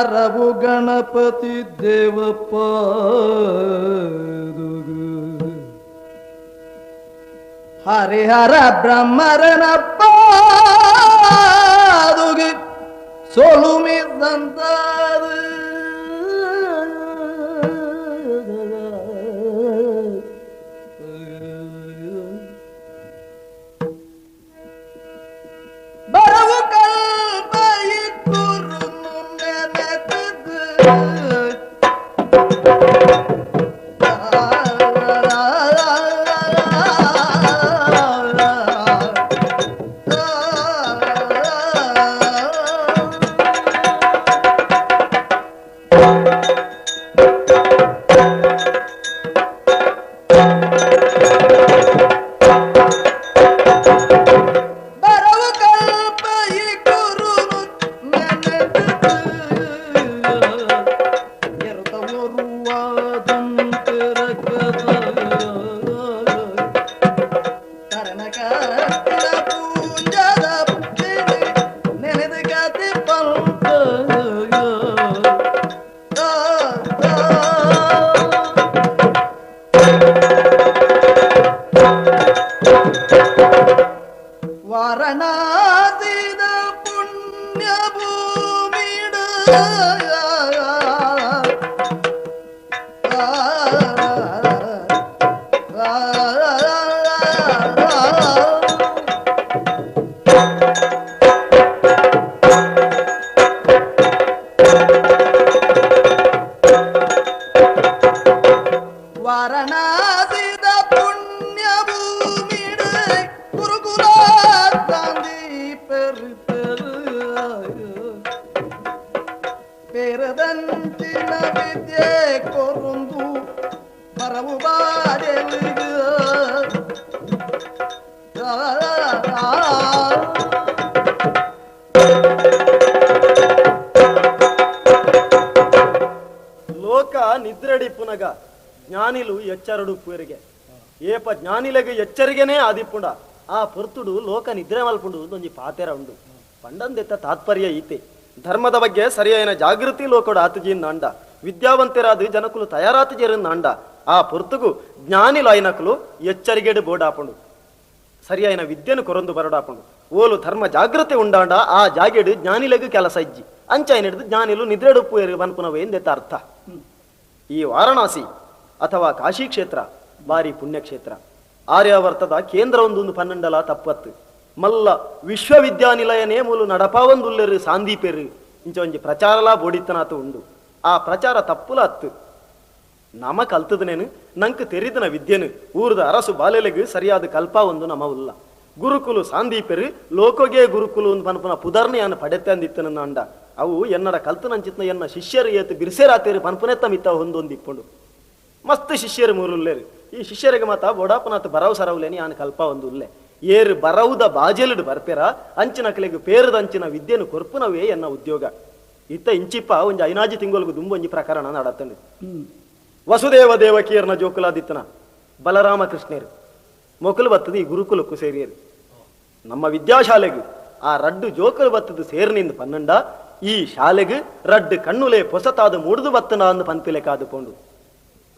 ಬರವು ಗಣಪತಿ ದೇವಪ್ಪ ಹರಿಹರ ಬ್ರಹ್ಮರನಪ್ಪ ಸೊಲುಮಿ ಸಂತಾದ ಬರವು ಕಲ್ಪಯಿ ಕುರುನು ನೆನೆತದು ವಾರಣಾಸಿದ ಪುಣ್ಯ ಭೂಮಿಡ ವಾರಣಾಸಿದ ಪುಣ್ಯ ಭೂಮಿಡ ಗುರುಕುಲ ಪೆರದಂಚಿನ ವಿದ್ಯೆ ಕೊರುಂದು ಬರವು ಬಾರೆಲಿಗ ಲೋಕ ನಿದ್ರೆಡಿಪ್ಪುನಗ ಜ್ಞಾನಿಲು ಎಚ್ಚರಡು ಪೇರಿಗೆ ಏಪ ಜ್ಞಾನಿಲೆಗೆ ಎಚ್ಚರಿಗೆನೇ ಆದಿಪ್ಪುಂಡ ಆ ಪೊರ್ತುಡು ಲೋಕ ನಿದ್ರೆ ಮಲ್ಪುಂಡು ಒಂಜಿ ಪಾತೆರ ಉಂಡು ಪಂಡಂದೆತ್ತ ತಾತ್ಪರ್ಯ ಈತೆ ಧರ್ಮದ ಬಗ್ಗೆ ಸರಿಯಾದ ಜಾಗೃತಿ ಲೋಕಡು ಆತುಜೀನ್ ನಾಂಡ ವಿದ್ಯಾವಂತರಾದ ಜನಕುಲು ತಯಾರಾತುಜೇರನ್ ನಾಂಡ ಆ ಪೊರ್ತುಗು ಜ್ಞಾನಿಲು ಐನಕುಲು ಎಚ್ಚರಿಗೆಡು ಬೋಡಾಪುಂಡು ಸರಿಯಾದ ವಿದ್ಯೆನು ಕೊರೊಂದು ಬರಡಾಪುಂಡು ಓಲು ಧರ್ಮ ಜಾಗೃತಿ ಉಂಡಾಂಡ ಆ ಜಾಗೆಡು ಜ್ಞಾನಿಲೆಗು ಕೆಲಸ ಇಜ್ಜಿ ಅಂಚೈನಿಡ್ದು ಜ್ಞಾನಿಲು ನಿದ್ರೆಡುಪ್ಪು ಪನ್ಪುನವೇ ಎಂದೆತ್ತ ಅರ್ಥ. ಈ ವಾರಣಾಸಿ ಅಥವಾ ಕಾಶಿ ಕ್ಷೇತ್ರ ಭಾರಿ ಪುಣ್ಯಕ್ಷೇತ್ರ. ಆರ್ಯಾವರ್ತದ ಕೇಂದ್ರ ಒಂದೊಂದು ಪನ್ನಂಡಲ ತಪ್ಪತ್ತು ಮಲ್ಲ ವಿಶ್ವವಿದ್ಯಾನಿಲಯನೇ ಮೂಲು ನಡಪಾವಂದುಲ್ಲೆರು ಸಾಂದೀಪೆರು ಇಂಚ ಒಂಜಿ ಪ್ರಚಾರಲಾ ಬೋಡಿತ್ತನಾತು ಉಂಡು. ಆ ಪ್ರಚಾರ ತಪ್ಪುಲ ಅತ್ತು ನಮ ಕಲ್ತದನೇನು ನಂಕ್ ತೆರಿದನ ವಿದ್ಯೆನು ಊರದ ಅರಸು ಬಾಲೆಲೆಗು ಸರಿಯಾದ ಕಲ್ಪ ಒಂದು ನಮ ಉಲ್ಲ. ಗುರುಕುಲು ಸಾಂದೀಪೆರು ಲೋಕೋಗೆ ಗುರುಕುಲು ಒಂದು ಪನ್ಪುನ ಪುದರ್ನೆಯನ್ನು ಪಡೆತ್ತಂದಿತ್ತನ ಅಂಡ ಅವು ಎನ್ನಡ ಕಲ್ತನಂಚಿತ್ನ ಎನ್ನ ಶಿಷ್ಯರು ಏತು ಬಿರ್ಸೇರಾತೇರು ಪನ್ಪುನೆತ್ತ ಮಿತ್ತ ಹೊಂದೊಂದು ಇಪ್ಪುಂಡು. ಮಸ್ತ್ ಶಿಷ್ಯರು ಮೂರುಲ್ಲೇರು. ಈ ಶಿಷ್ಯರಿಗೆ ಮಾತ ಬೋಡಾಪನಾಥ ಬರವು ಸರವುಲೇನಿ ಆನ್ ಕಲ್ಪ ಒಂದು ಉಲ್ಲೆ ಏರು ಬರವುದ ಬಾಜೆಲುಡು ಬರ್ಪೆರ ಅಂಚಿನ ಕಲೆಗೆ ಪೇರದ ಅಂಚಿನ ವಿದ್ಯೆನು ಕೊರ್ಪುನವೇ ಎನ್ನ ಉದ್ಯೋಗ. ಇತ್ತ ಇಂಚಿಪ್ಪ ಒಂಜಿ ಐನಾಜಿ ತಿಂಗೊಲ್ಗು ದುಂಬೊಂಜಿ ಪ್ರಕರಣ ನಡತಂಡು. ವಸುದೇವ ದೇವಕಿಯರ್ನ ಜೋಕುಲಾದಿತ್ತನ ಬಲರಾಮ ಕೃಷ್ಣರು ಮೊಕಲು ಬತ್ತದು ಈ ಗುರುಕುಲಕ್ಕೂ ಸೇರಿಯರು. ನಮ್ಮ ವಿದ್ಯಾಶಾಲೆಗೆ ಆ ರಡ್ಡು ಜೋಕುಲು ಬತ್ತದು ಸೇರ್ನಿಂದ ಪನ್ನಂಡ ಈ ಶಾಲೆಗೆ ರಡ್ಡು ಕಣ್ಣುಲೆ ಪೊಸತಾದ ಮೂಡುದು ಬತ್ತನ ಅಂದು ಪನ್ಪಿಲೆ ಕಾದುಕೊಂಡು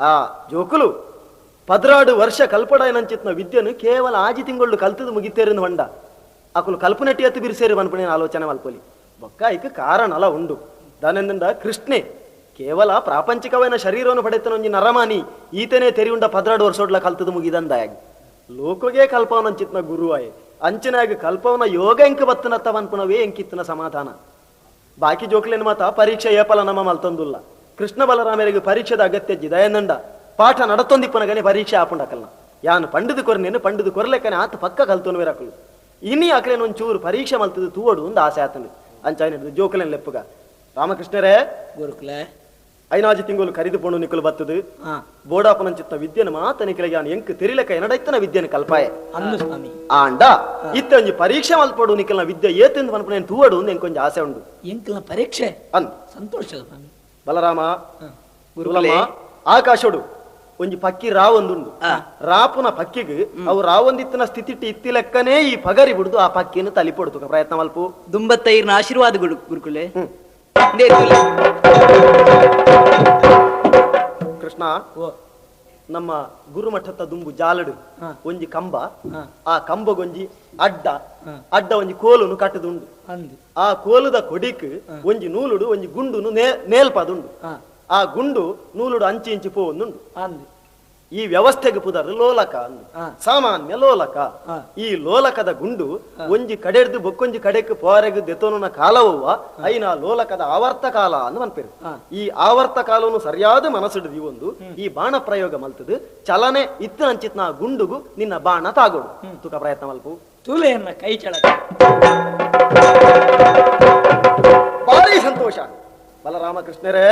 ಆ ಜೋಕುಲು 16 ವರ್ಷ ಕಲ್ಪಡಾಯನಂಚಿತ್ನ ವಿದ್ಯೆನು ಕೇವಲ ಆಜಿ ತಿಂಗಳು ಕಲ್ತದು ಮುಗಿತೇರಿಂದ ಹೊಂಡ ಅಕುಲು ಕಲ್ಪನೆಟ್ಟಿ ಅತ್ತು ಬಿರ್ಸೇರಿ ಮನ್ಪುಣಿನ ಆಲೋಚನೆ ಮಲ್ಪೊಲಿ ಬೊಕ್ಕ ಇಕ್ ಕಾರಣಲ ಉಂಡು. ದಾನೆಂದ ಕೃಷ್ಣೆ ಕೇವಲ ಪ್ರಾಪಂಚಿಕವೈನ ಶರೀರವನ್ನು ಪಡೆತನೊಂಜಿ ನರಮಾನಿ ಈತನೇ ತೆರಿಯುಂಡ 16 ವರ್ಷೋಡ್ಲ ಕಲ್ತದು ಮುಗಿದಂದಾಯಾಗಿ ಲೋಕೋಗೆ ಕಲ್ಪವನಂಚಿತ್ನ ಗುರುವಾಯೆ ಅಂಚಿನಾಗ ಕಲ್ಪವನ ಯೋಗ ಎಂಕ ಬತ್ತನತ್ತ ಮನ್ಪುನವೇ ಎಂಕಿತ್ತನ ಸಮಾಧಾನ. ಬಾಕಿ ಜೋಕ್ಲೇನು ಮಾತ ಪರೀಕ್ಷೆ ಏಪಲ ನಮ್ಮ ಮಲ್ತಂದುಲ್ಲ. ಕೃಷ್ಣ ಬಲರಾಮರಿಗೆ ಪರೀಕ್ಷೆದ ಅಗತ್ಯ ಜಿದಯನಂಡ ಪಾಠ ನಡತೊಂದಿಪ್ಪನಗನೆ ಪರೀಕ್ಷೆ ಆಪುಂಡಕಲ್ನ ಯಾನು ಪಂಡಿದು ಕೊರ್ನೇನು ಪಂಡಿದು ಕೊರ್ಲೆಕ್ಕನೆ ಆತ ಪಕ್ಕ ಕಲ್ತೊನ್ವೇರಕಲು ಇನಿ ಅಕಲೇನು ಒಂಚೂರು ಪರೀಕ್ಷೆ ಮಲ್ತದು ತೂವಡು ಒಂದು ಆಸೆ ಆತನು ಅಂಚಾಯನ ಜೋಕಲೇನು ಲೆಪ್ಪುಗ ರಾಮಕೃಷ್ಣರೇ ಗುರುಕುಲೆ ಐನಾಜಿ ತಿಂಗಳು ಕರಿದು ಪೋಣು ನಿಕ್ಕಲು ಬತ್ತದು ಬೋಡಾಪನಂಚಿತ್ತ ವಿದ್ಯೆನು ಮಾತ ನಿಕ್ಕಲಿಗೆ ಯಾನು ಎಂಕ್ ತೆರಿಲೆಕ್ಕ ಎನಡೈತನ ವಿದ್ಯೆನು ಕಲ್ಪಾಯೆ ಅಂದು ಸ್ವಾಮಿ ಆಂಡ ಇತ್ತ ಒಂಜಿ ಪರೀಕ್ಷೆ ಮಲ್ಪಡು ನಿಕ್ಕಲ್ನ ವಿದ್ಯೆ ಏತೆಂದು ಪನ್ಪುನೇನು ತೂವಡು ಒಂದು ಎಂಕೊಂಜಿ ಆಸೆ ಉಂಡು ಎಂಕಲ್ನ ಪರೀಕ್ಷೆ ಅಂದ್ ಸಂತೋಷ ಸ್ವಾಮಿ. ಬಲರಾಮ ಗುರುಲಮ್ಮ ಆಕಾಶೋಡು ಒಂಜಿ ಪಕ್ಕಿ ರಾವೊಂದುಂಡು. ರಾಪುನ ಪಕ್ಕಿಗೆ ಅವು ರಾವೊಂದಿತ್ತಿನ ಸ್ಥಿತಿ ಇತ್ತಿ ಲೆಕ್ಕನೇ ಈ ಪಗರಿ ಬಿಡುದು ಆ ಪಕ್ಕಿಯನ್ನು ತಲಿಪೊಡ್ತು ಪ್ರಯತ್ನ ಮಲ್ಪು ದುಂಬತ್ತೈರ್ನ ಆಶೀರ್ವಾದ ಗುರುಕುಲೆ. Krishna, ನಮ್ಮ ಗುರುಮಠದ ದುಂಬು ಜಾಲಡು ಒಂಜಿ ಕಂಬ, ಆ ಕಂಬಗೊಂಜಿ ಅಡ್ಡ, ಅಡ್ಡ ಒಂಜಿ ಕೋಲುನು ಕಟ್ಟದುಂಡು. ಆ ಕೋಲುದ ಕೊಡಿಕ್ ಒಂಜಿ ನೂಲುಡು ಒಂಜಿ ಗುಂಡುನು ನೇಲ್ಪದುಂಡು. ಆ ಗುಂಡು ನೂಲುಡು ಅಂಚಿ ಇಂಚಿ ಪೋವೊಂದುಂಡು. ಈ ವ್ಯವಸ್ಥೆಗೆ ಪುದರ್ ಲೋಲಕ ಅಂದು, ಸಾಮಾನ್ಯ ಲೋಲಕ. ಈ ಲೋಲಕದ ಗುಂಡು ಒಂಜಿ ಕಡೆಡ್ದು ಬೊಕ್ಕೊಂಜಿ ಕಡೆಕ್ ಪೋರೆಗ್ ದೆತೋನುನ ಕಾಲವವ್ವ ಐನ ಲೋಲಕದ ಆವರ್ತ ಕಾಲ ಅಂದು ಮನ್ಪೇರು. ಈ ಆವರ್ತ ಕಾಲವನ್ನು ಸರಿಯಾದ ಮನಸ್ಸಿಡ್ದು ಒಂದು ಈ ಬಾಣ ಪ್ರಯೋಗ ಮಲ್ತದು ಚಲನೆ ಇತ್ತು ಅಂಚಿತ್ನ ಗುಂಡುಗು ನಿನ್ನ ಬಾಣ ತಾಗೋಡು. ತುಕ ಪ್ರಯತ್ನ ಮಲ್ಪು ತುಲೆಯನ್ನ ಕೈ ಚಳಕ. ಭಾರಿ ಸಂತೋಷ ಬಲರಾಮಕೃಷ್ಣರೇ.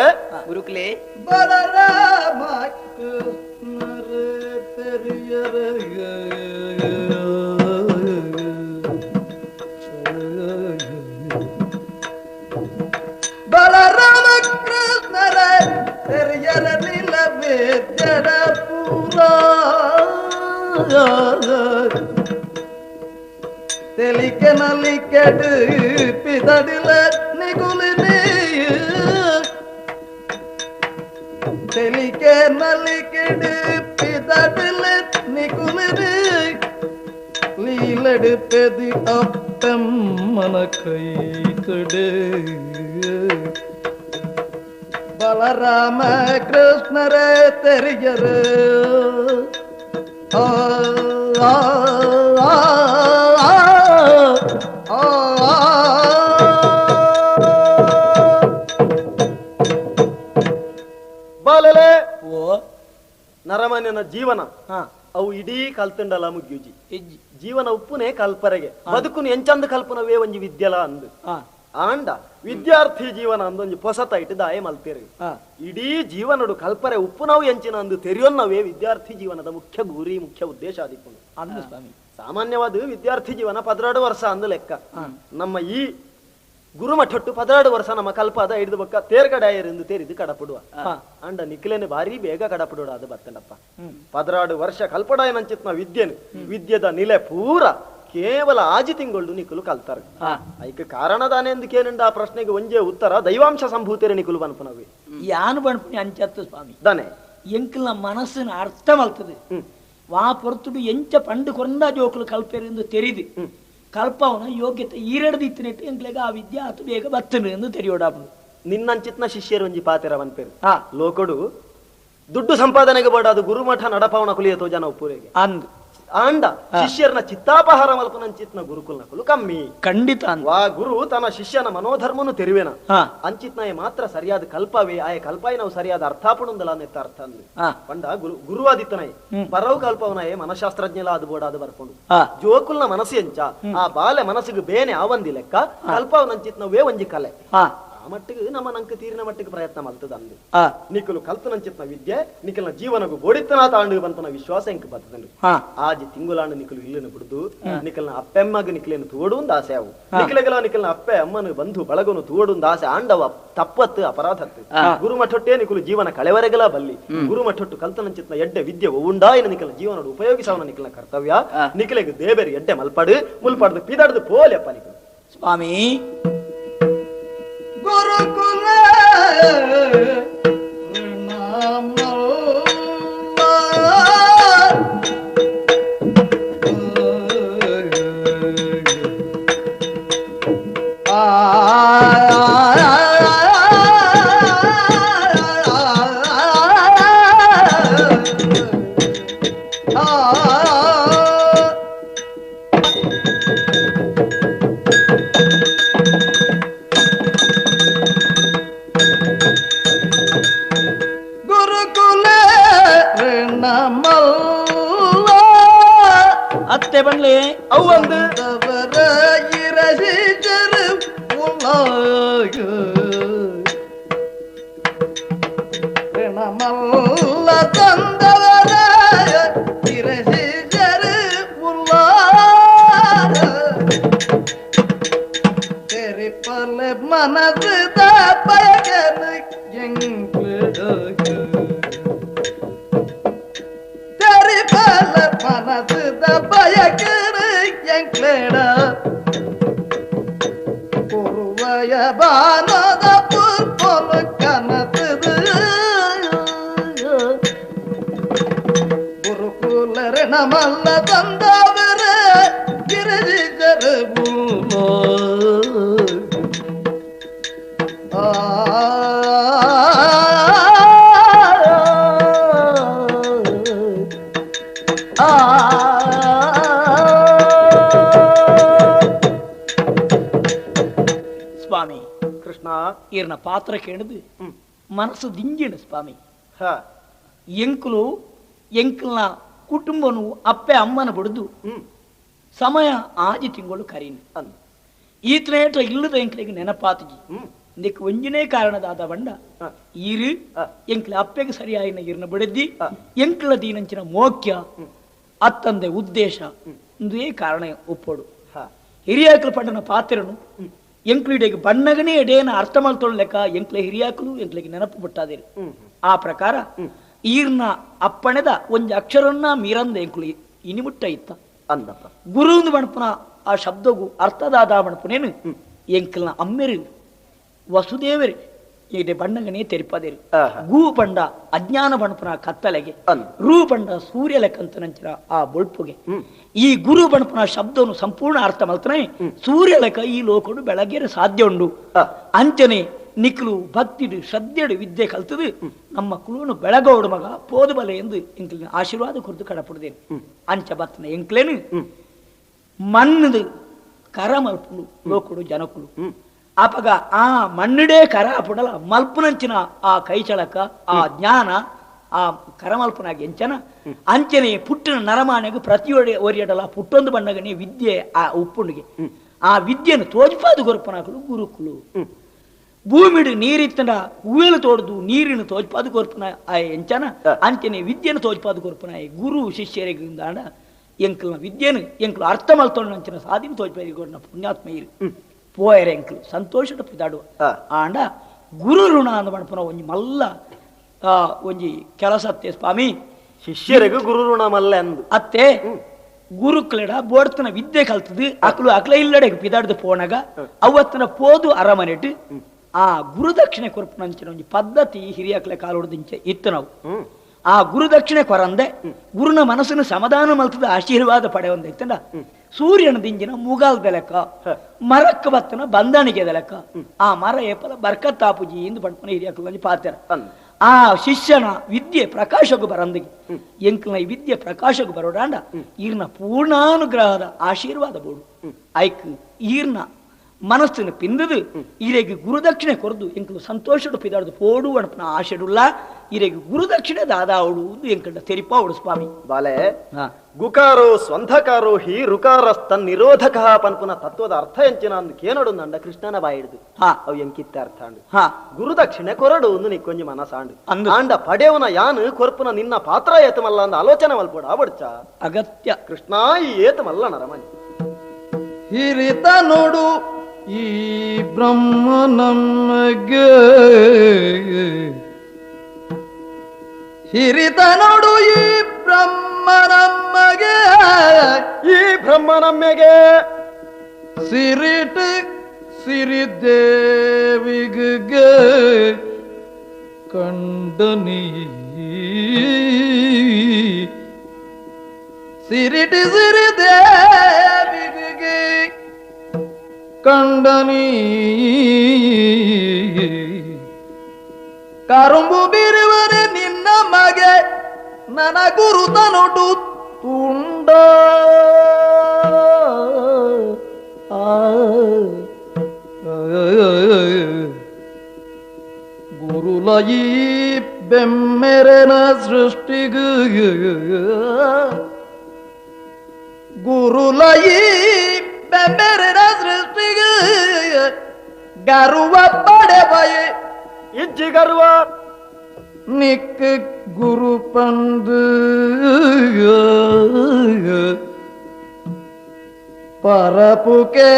ಗುರುಕುಲೇ ಬಲರಾಮ ಕೃಷ್ಣರೇ ತೆರಿಯರೇ ಬಲರಾಮ ಕೃಷ್ಣರೇ ತೆರಿಯರ ನಿಲವೇ ಪೂರ ತೆಲಿಕೆ ನಲಿಕೆಡು ಪಿದಡಿಲ ನಿಗುಲಿನಿ ತೆಲಿಕೆ ನಲಿಕೆಡು ಪಿದಡಿಲ ನಿಗುಲಿನಿ ಲೀಲಡು ಪೆದಿ ಅಪ್ಪಮ್ಮನ ಕೈ ಕಡೆ ಬಲರಾಮ ಕೃಷ್ಣರೇ ತೆರಿಯರು ಆ ಆ ಆ ಬಾಲಲೆ ನರಮಾನ್ಯನ ಜೀವನ ಅವು ಇಡೀ ಕಲ್ತಂಡಲ ಮುಗ್ಯುಜಿ. ಜೀವನ ಉಪ್ಪುನೇ ಕಲ್ಪರೆಗೆ ಬದುಕುನು ಎಂಚಂದ ಕಲ್ಪನವೇ ಒಂಜಿ ವಿದ್ಯಲ ಅಂದು ಆಂಡ ವಿದ್ಯಾರ್ಥಿ ಜೀವನ ಅಂದೊಂಜಿ ಪೊಸತ ಇಟ್ಟು ದಾಯ ಮಲ್ತೇರಿ. ಇಡೀ ಜೀವನಡು ಕಲ್ಪರೆ ಉಪ್ಪುನವು ಎಂಚಿನ ಅಂದು ತೆರಿಯೊನ್ನವೇ ವಿದ್ಯಾರ್ಥಿ ಜೀವನದ ಮುಖ್ಯ ಗುರಿ, ಮುಖ್ಯ ಉದ್ದೇಶ ಆದಿಪ್ಪುನು. ಸಾಮಾನ್ಯವಾದ ವಿದ್ಯಾರ್ಥಿ ಜೀವನ 12 ವರ್ಷ ಅಂದು ಲೆಕ್ಕ. ನಮ್ಮ ಈ ಗುರುಮಠಟ್ಟು 12 ವರ್ಷ ನಮ್ಮ ಕಲ್ಪಾದ ಹಿಡಿದು ಬಕ್ಕ ತೇರ್ಗಡಾಯರೆಂದು ತೇರಿದು ಕಡಪಡುವ ಅಂಡ ನಿಕ್ಲೇನೆ ಭಾರಿ ಬೇಗ ಕಡಪಡುವ ಅದು ಬರ್ತಂಡಪ್ಪ. 12 ವರ್ಷ ಕಲ್ಪಡಾಯನಂಚಿತ್ನ ವಿದ್ಯೆನು ವಿದ್ಯೆದ ನಿಲೆ ಪೂರ ಕೇವಲ ಆಜಿ ತಿಂಗಳು ನಿಕುಲು ಕಲ್ತಾರೆ. ಐಕ ಕಾರಣದಾನೆ ಎಂದು ಕೇನುಂಡ ಆ ಪ್ರಶ್ನೆಗೆ ಒಂಜೇ ಉತ್ತರ, ದೈವಾಂಶ ಸಂಭೂತರೆ ನಿಕುಲು ಬನ್ಪುನವಿ. ಯಾನು ಬನ್ಪುನಿ ಅಂಚತ್ತು ಸ್ವಾಮಿ ದಾನೆ ಎಂಕಲ್ನ ಮನಸ್ಸಿನ ಅರ್ಥ ಮಲ್ತದೆ. ವಾ ಪೊರ್ತುಡು ಎಂಚ ಪಂಡು ಕೊಂಡ ಜೋಕುಲು ಕಲ್ಪೆರೆಂದು ತೆರಿದು ಕಲ್ಪವನ ಯೋಗ್ಯತೆ ಈರಡ್ದು ಇತ್ತಿನೆಟ್ಟು ಎಂಕ್ಲೆಗ ಆ ವಿದ್ಯೆ ಅತು ಬೇಗ ಬತ್ತನು ಎಂದು ತೆರಿಯೋಡಾಪುನು. ನಿನ್ನಂಚಿತ್ನ ಶಿಷ್ಯರು ಒಂಜಿ ಪಾತೆರ ವನ್ಪೇರು ಲೋಕಡು ದುಡ್ಡು ಸಂಪಾದನೆಗೆ ಬೇಡ ಅದು ಗುರುಮಠ ನಡಪವನ ಕುಲಿಯತೋ ಜನ ಉಪ್ಪುರೆಗೆ ಅಂದು ಆಂಡ ಶಿಷ್ಯರನ ಚಿತ್ತಾಪಹಾರ ಮಲ್ಪನಂಚಿತ್ನ ಗುರುಕುಲ್ನ ಕುಲು ಕಮ್ಮಿ ಖಂಡಿತ. ವಾ ಗುರು ತನ್ನ ಶಿಷ್ಯನ ಮನೋಧರ್ಮನು ತೆರುವೆನ ಅಂಚಿತ್ನಾಯ ಮಾತ್ರ ಸರಿಯಾದ ಕಲ್ಪವೇ ಆಯ ಕಲ್ಪಾಯಿ ನಾವು ಸರಿಯಾದ ಅರ್ಥಾಪಣುಂದಲ ಅನ್ನೆತ್ತ ಅರ್ಥ ಅಂದು ಪಂಡ ಗುರು ಗುರುವಾದಿತ್ತನಾಯ ಪರವು ಕಲ್ಪವನಾಯ ಮನಶಾಸ್ತ್ರಜ್ಞಲ ಅದು ಬೋಡಾದ ಬರ್ಕೊಂಡು ಜೋಕುಲ್ನ ಮನಸ್ಸು ಎಂಚ ಆ ಬಾಲೆ ಮನಸ್ಸಿಗೆ ಬೇನೆ ಆವಂದಿ ಲೆಕ್ಕ ಕಲ್ಪವನಂಚಿತ್ನವೇ ಒಂಜಿ ಕಲೆ. ಆ ಮಟ್ಟಿಗೆ ನಮ್ಮ ನಂಕ ತೀರಿನ ಮಟ್ಟಿಗೆ ಪ್ರಯತ್ನ ಮಲ್ತದ ಅಂದು ನಿಕಲು ಕಲ್ತನಂಚಿತ್ನ ವಿದ್ಯೆ ನಿಕಲ್ನ ಜೀವನಗೂ ಬೋಡಿತ್ತನ ತಾಂಡು ಬಂತನ ವಿಶ್ವಾಸ ಎಂಕ್ ಬರ್ತದಂಡು. ಆಜಿ ತಿಂಗುಲಾಂಡು ನಿಕಲು ಇಲ್ಲನ್ನು ಬಿಡುದು ನಿಕಲ್ನ ಅಪ್ಪೆಮ್ಮಗ ನಿಕಲೇನು ತೋಡು ಒಂದು ಆಸೆ ಅವು ನಿಕಲೆಗಲ ನಿಕಲ್ನ ಅಪ್ಪೆ ಅಮ್ಮನು ಬಂಧು ಬಳಗನು ತೋಡು ಒಂದು ಆಸೆ ಆಂಡವ ತಪ್ಪತ್ತು ಅಪರಾಧತ್ತು. ಗುರುಮಠೊಟ್ಟೇ ನಿಕಲು ಜೀವನ ಕಳೆವರೆಗಲ ಬಲ್ಲಿ ಗುರುಮಠೊಟ್ಟು ಕಲ್ತನಂಚಿತ್ನ ಎಡ್ಡೆ ವಿದ್ಯೆ ಉಂಡಾಯಿನ ನಿಕಲ್ನ ಜೀವನ ಉಪಯೋಗಿಸವನ ನಿಕಲ್ನ ಕರ್ತವ್ಯ. ನಿಕಲೆಗ್ ದೇಬೇರು ಎಡ್ಡೆ ಮಲ್ಪಡು ಮುಲ್ಪಡ್ದು ಪಿದಾಡ್ದು ಪೋಲೆಪ್ಪ ನಿಕಲು ಸ್ವಾಮಿ. ಗುರುಕುಲ ಅತ್ತೆ ಬನ್ಲಿ ಅವು ಮನಸ್ಸು ಬಾನದ ಮಲ್ಲ ತಂದವರ ಗಿರಿಜರು ಸ್ವಾಮಿ ಕೃಷ್ಣ ಈರ್ನ ಪಾತ್ರ ಕೇಳಿದು ಮನಸ್ಸು ದಿಂಜಿಣ ಸ್ವಾಮಿ. ಎಂಕುಲು ಎಂಕಲ್ನ ಕುಟುಂಬನು ಅಪ್ಪೆ ಅಮ್ಮನ ಬಿಡುದು ಸಮಯ ಆಜಿ ತಿಂಗಳು ಕರೀನು ಈತನೇಟ ಇಲ್ಲದ ಎಂಕ್ಲಿಗೆ ನೆನಪಾತಜಿ ಇದಕ್ಕೆ ಒಂಜಿನೇ ಕಾರಣದಾದ ಬಂಡ ಈರು ಎಂಕ್ಲ ಅಪ್ಪೆಗೆ ಸರಿಯಾಯಿನ ಈರ್ನ ಬಿಡದ್ದಿ ಎಂಕ್ಲ ದೀನಂಚಿನ ಮೋಕ್ಯ ಅತ್ತಂದೆ ಉದ್ದೇಶ ಇಂದೇ ಕಾರಣ ಒಪ್ಪೋಡು. ಹಿರಿಯಾಕಲು ಪಂಡನ ಪಾತ್ರನು ಎಂಕ್ಲಿಡೆಗೆ ಬಣ್ಣಗನೇ ಎಡೇನ ಅರ್ಥ ಮಲ್ತೊಳ್ಲೆಕ್ಕ ಎಂಕ್ಲೆ ಹಿರಿಯಾಕಲು ಎಂಕ್ಲಿಗೆ ನೆನಪು ಬಿಟ್ಟಾದಿರು. ಆ ಪ್ರಕಾರ ಈರ್ನ ಅಪ್ಪಣೆದ ಒಂಜಿ ಅಕ್ಷರನ್ನ ಮೀರಂದ ಎಂಕ್ಲು ಇನಿಮುಟ್ಟ ಇತ್ತ ಅಂದಪ್ಪ. ಗುರುಂದು ಬಣಪುನ ಆ ಶಬ್ದಗೂ ಅರ್ಥದಾದ ಬಣಪುನೇನು ಎಂಕಲ್ನ ಅಮ್ಮೆರು ವಸುದೇವರು ಇದೆ ಬಣ್ಣಗನೇ ತೆರಿಪದೇರು. ಗೂ ಬಂಡ ಅಜ್ಞಾನ ಬಣಪುನ ಕತ್ತಲೆಗೆ, ರೂ ಬಂಡ ಸೂರ್ಯ ಲೆಕ್ಕಂತ ನಂಚಿನ ಆ ಬೊಳ್ಪುಗೆ, ಈ ಗುರು ಬಣಪುನ ಶಬ್ದವನ್ನು ಸಂಪೂರ್ಣ ಅರ್ಥ ಮಲ್ತನೆ ಸೂರ್ಯ ಲೆಕ್ಕ ಈ ಲೋಕಡು ಬೆಳಗ್ಗೆ ಸಾಧ್ಯ ಉಂಡು. ಅಂಚನೆ ನಿಕ್ಲು ಭಕ್ತಿಡು ಶ್ರದ್ಧೆಡು ವಿದ್ಯೆ ಕಲ್ತದು ನಮ್ಮ ಕುಳುನು ಬೆಳಗೋಡು ಮಗ ಪೋದು ಬಲೆ ಎಂದು ಎಂಕ್ಲಿನ ಆಶೀರ್ವಾದ ಕೊರತು ಕಡಪಡುದೇನು. ಅಂಚ ಬತ್ತನ ಎಂಕ್ಲೇನು ಮಣ್ಣದು ಕರ ಮಲ್ಪುಲು ಲೋಕುಡು ಜನಕುಲು ಆಪಗ ಆ ಮಣ್ಣುಡೇ ಕರ ಪುಡಲ ಮಲ್ಪುನಂಚಿನ ಆ ಕೈಚಳಕ ಆ ಜ್ಞಾನ ಆ ಕರಮಲ್ಪನಾಗಿ ಎಂಚನ ಅಂಚನೆ ಪುಟ್ಟಿನ ನರಮಾನೆಗೆ ಪ್ರತಿಯೊಡೆ ಒರಿಯಡಲ ಪುಟ್ಟೊಂದು ಬಣ್ಣಗನೇ ವಿದ್ಯೆ ಆ ಉಪ್ಪುಂಡಿಗೆ ಆ ವಿದ್ಯೆಯನ್ನು ತೋಜ್ಪಾದು ಕೊರ್ಪನಾಕಲು ಗುರುಕುಲು. ಭೂಮಿಡು ನೀರಿತ್ತನ ಹೂವೆಲು ತೋಡ್ದು ನೀರಿನ ತೋಜ್ಪಾದು ಕೊರ್ಪನ ಆ ಎಂಚನ ಅಂಚನೆ ವಿದ್ಯೆಯನ್ನು ತೋಜ್ಪಾದು ಕೊರ್ಪನ ಗುರು ಶಿಷ್ಯರಿಗೆ ಎಂಕಲ್ನ ವಿದ್ಯೆನು ಎಂಕಲು ಅರ್ಥ ಮಲ್ತೊಂಡ ಸಾಧಿನ ತೋಜ್ಪಾದಿ ಪುಣ್ಯಾತ್ಮ ಇರು ಪೋಯರೆ ಎಂಕಲು ಸಂತೋಷದ ಪಿದಾಡುವ ಆಂಡ ಗುರು ಋಣ ಅಂದ ಮಣಪುನ ಒಂಜಿ ಮಲ್ಲ ಒಂಜಿ ಕೆಲಸ ಅತ್ತೆ ಸ್ವಾಮಿ. ಶಿಷ್ಯರಿಗೂ ಗುರು ಋಣ ಮಲ್ಲ ಅಂದು ಅತ್ತೆ ಗುರುಕುಲೆಡ ಬೋಡ್ತನ ವಿದ್ಯೆ ಕಲ್ತದು ಅಕ್ಲು ಅಕ್ಲ ಇಲ್ಲಡೆ ಪಿದಾಡ್ದು ಪೋಣಗ ಅವತ್ತನ ಪೋದು ಅರಮನೆಟ್ಟು ಆ ಗುರುದಕ್ಷಿಣೆ ಕೊರ್ಪುನಂಚಿನ ಒಂಜಿ ಪದ್ಧತಿ ಹಿರಿಯಕ್ಲೆ ಕಾಲೊಡ್ದಿಂಚೆ ಇತ್ತು ನಾವು. ಆ ಗುರುದಕ್ಷಿಣೆ ಕೊರಂದೆ ಗುರುನ ಮನಸ್ಸನ್ನು ಸಮಾಧಾನ ಮಲ್ತದ ಆಶೀರ್ವಾದ ಪಡೆಯೊಂದ ಇತ್ತಂಡ ಸೂರ್ಯನ ದಿಂಜಿನ ಮೂಗಾಲ್ದ ಲೆಕ್ಕ ಮರಕ್ಕ ಬತ್ತನ ಬಂದಣಿಗೆ ಲೆಕ್ಕ ಆ ಮರ ಏಪಲ ಬರ್ಕತ್ತಾಪುಜಿ ಎಂದು ಪಡ್ಪನ ಹಿರಿಯಕ್ಲಂಜಿ ಪಾತ್ರ ಆ ಶಿಷ್ಯನ ವಿದ್ಯೆ ಪ್ರಕಾಶಕ್ಕೂ ಬರಂದಿಗೆ ಎಂಕ್ಲನ ವಿದ್ಯೆ ಪ್ರಕಾಶಕ್ಕೂ ಬರೋಡಾಂಡ ಈರ್ನ ಪೂರ್ಣಾನುಗ್ರಹದ ಆಶೀರ್ವಾದ ಬೋಡು ಐಕ್ ಈರ್ನ ಮನಸ್ಸಿನ ಪಿಂದದು ಈರೆಗೆ ಗುರುದಕ್ಷಿಣೆ ಕೊರದು ಎಂಕಲು ಸಂತೋಷಡು ಪಿದಾಡ್ದು ಪೋಡು ಅಣಪನ ಆಶೆಡುಲ್ಲ ಈರೆಗೆ ಗುರುದಕ್ಷಿಣೆ ದಾದಾವುಡು ಎಂಕಂಡ ತೆರಿಪಾವುಡು ಸ್ವಾಮಿ. ಬಾಲೆ ಗುಕಾರೋ ಸ್ವಂಧಕಾರೋ ಹಿ ರುಕಾರಸ್ತನ್ ನಿರೋಧಕ ಪನ್ಪುನ ತತ್ವದ ಅರ್ಥ ಎಂಚಿನ ಅಂದು ಕೇನೋಡು ನಂಡ ಕೃಷ್ಣನ ಬಾಯಿಡ್ದು ಅವು ಎಂಕಿತ್ತ ಅರ್ಥ ಅಂಡು ಗುರುದಕ್ಷಿಣೆ ಕೊರಡು ಒಂದು ನಿಕ್ಕೊಂಜಿ ಮನಸಾಂಡು ಆಂಡ ಪಡೆಯವನ ಯಾನು ಕೊರ್ಪುನ ನಿನ್ನ ಪಾತ್ರ ಏತಮಲ್ಲ ಅಂದ ಆಲೋಚನೆ ಮಲ್ಪೋಡು ಆಬಡ್ಚ ಅಗತ್ಯ ಕೃಷ್ಣ ಈ ಏತಮಲ್ಲ ನರಮನಿ ಹಿರಿತ ನೋಡು ಈ ಬ್ರಹ್ಮ ನಮಗೆ ಹಿರಿತ ನೋಡು ಈ ಬ್ರಹ್ಮ ನಮಗೆ ಈ ಬ್ರಹ್ಮ ನಮ್ಮೆಗೆ ಸಿರಿಟ ಸಿರಿದೇವಿಗೆ ಕಂಡನಿ ಸಿರಿಟಿ ಸಿರಿದೇವಿಗೆ ಕಂಡನಿ ಕರುಂಬು ಬಿರುವರೆ ನಿನ್ನ ಮಗೆ ನನ್ನ ಗುರುತನೊಡು ತುಂಡ ಗುರುಲಯಿ ಬೆಮ್ಮೆರೆನ ಸೃಷ್ಟಿಗು ಗುರುಲಯಿ ಬೆಮ್ಮೆರೆನ ಸೃಷ್ಟಿಗು ಗರುವ ಪಡೆಬಯೆ ಇಜ್ಜಿ ಗರ್ವ ನಿಕ್ಕ ಗುರು ಪಂದು ಪರಪುಕೆ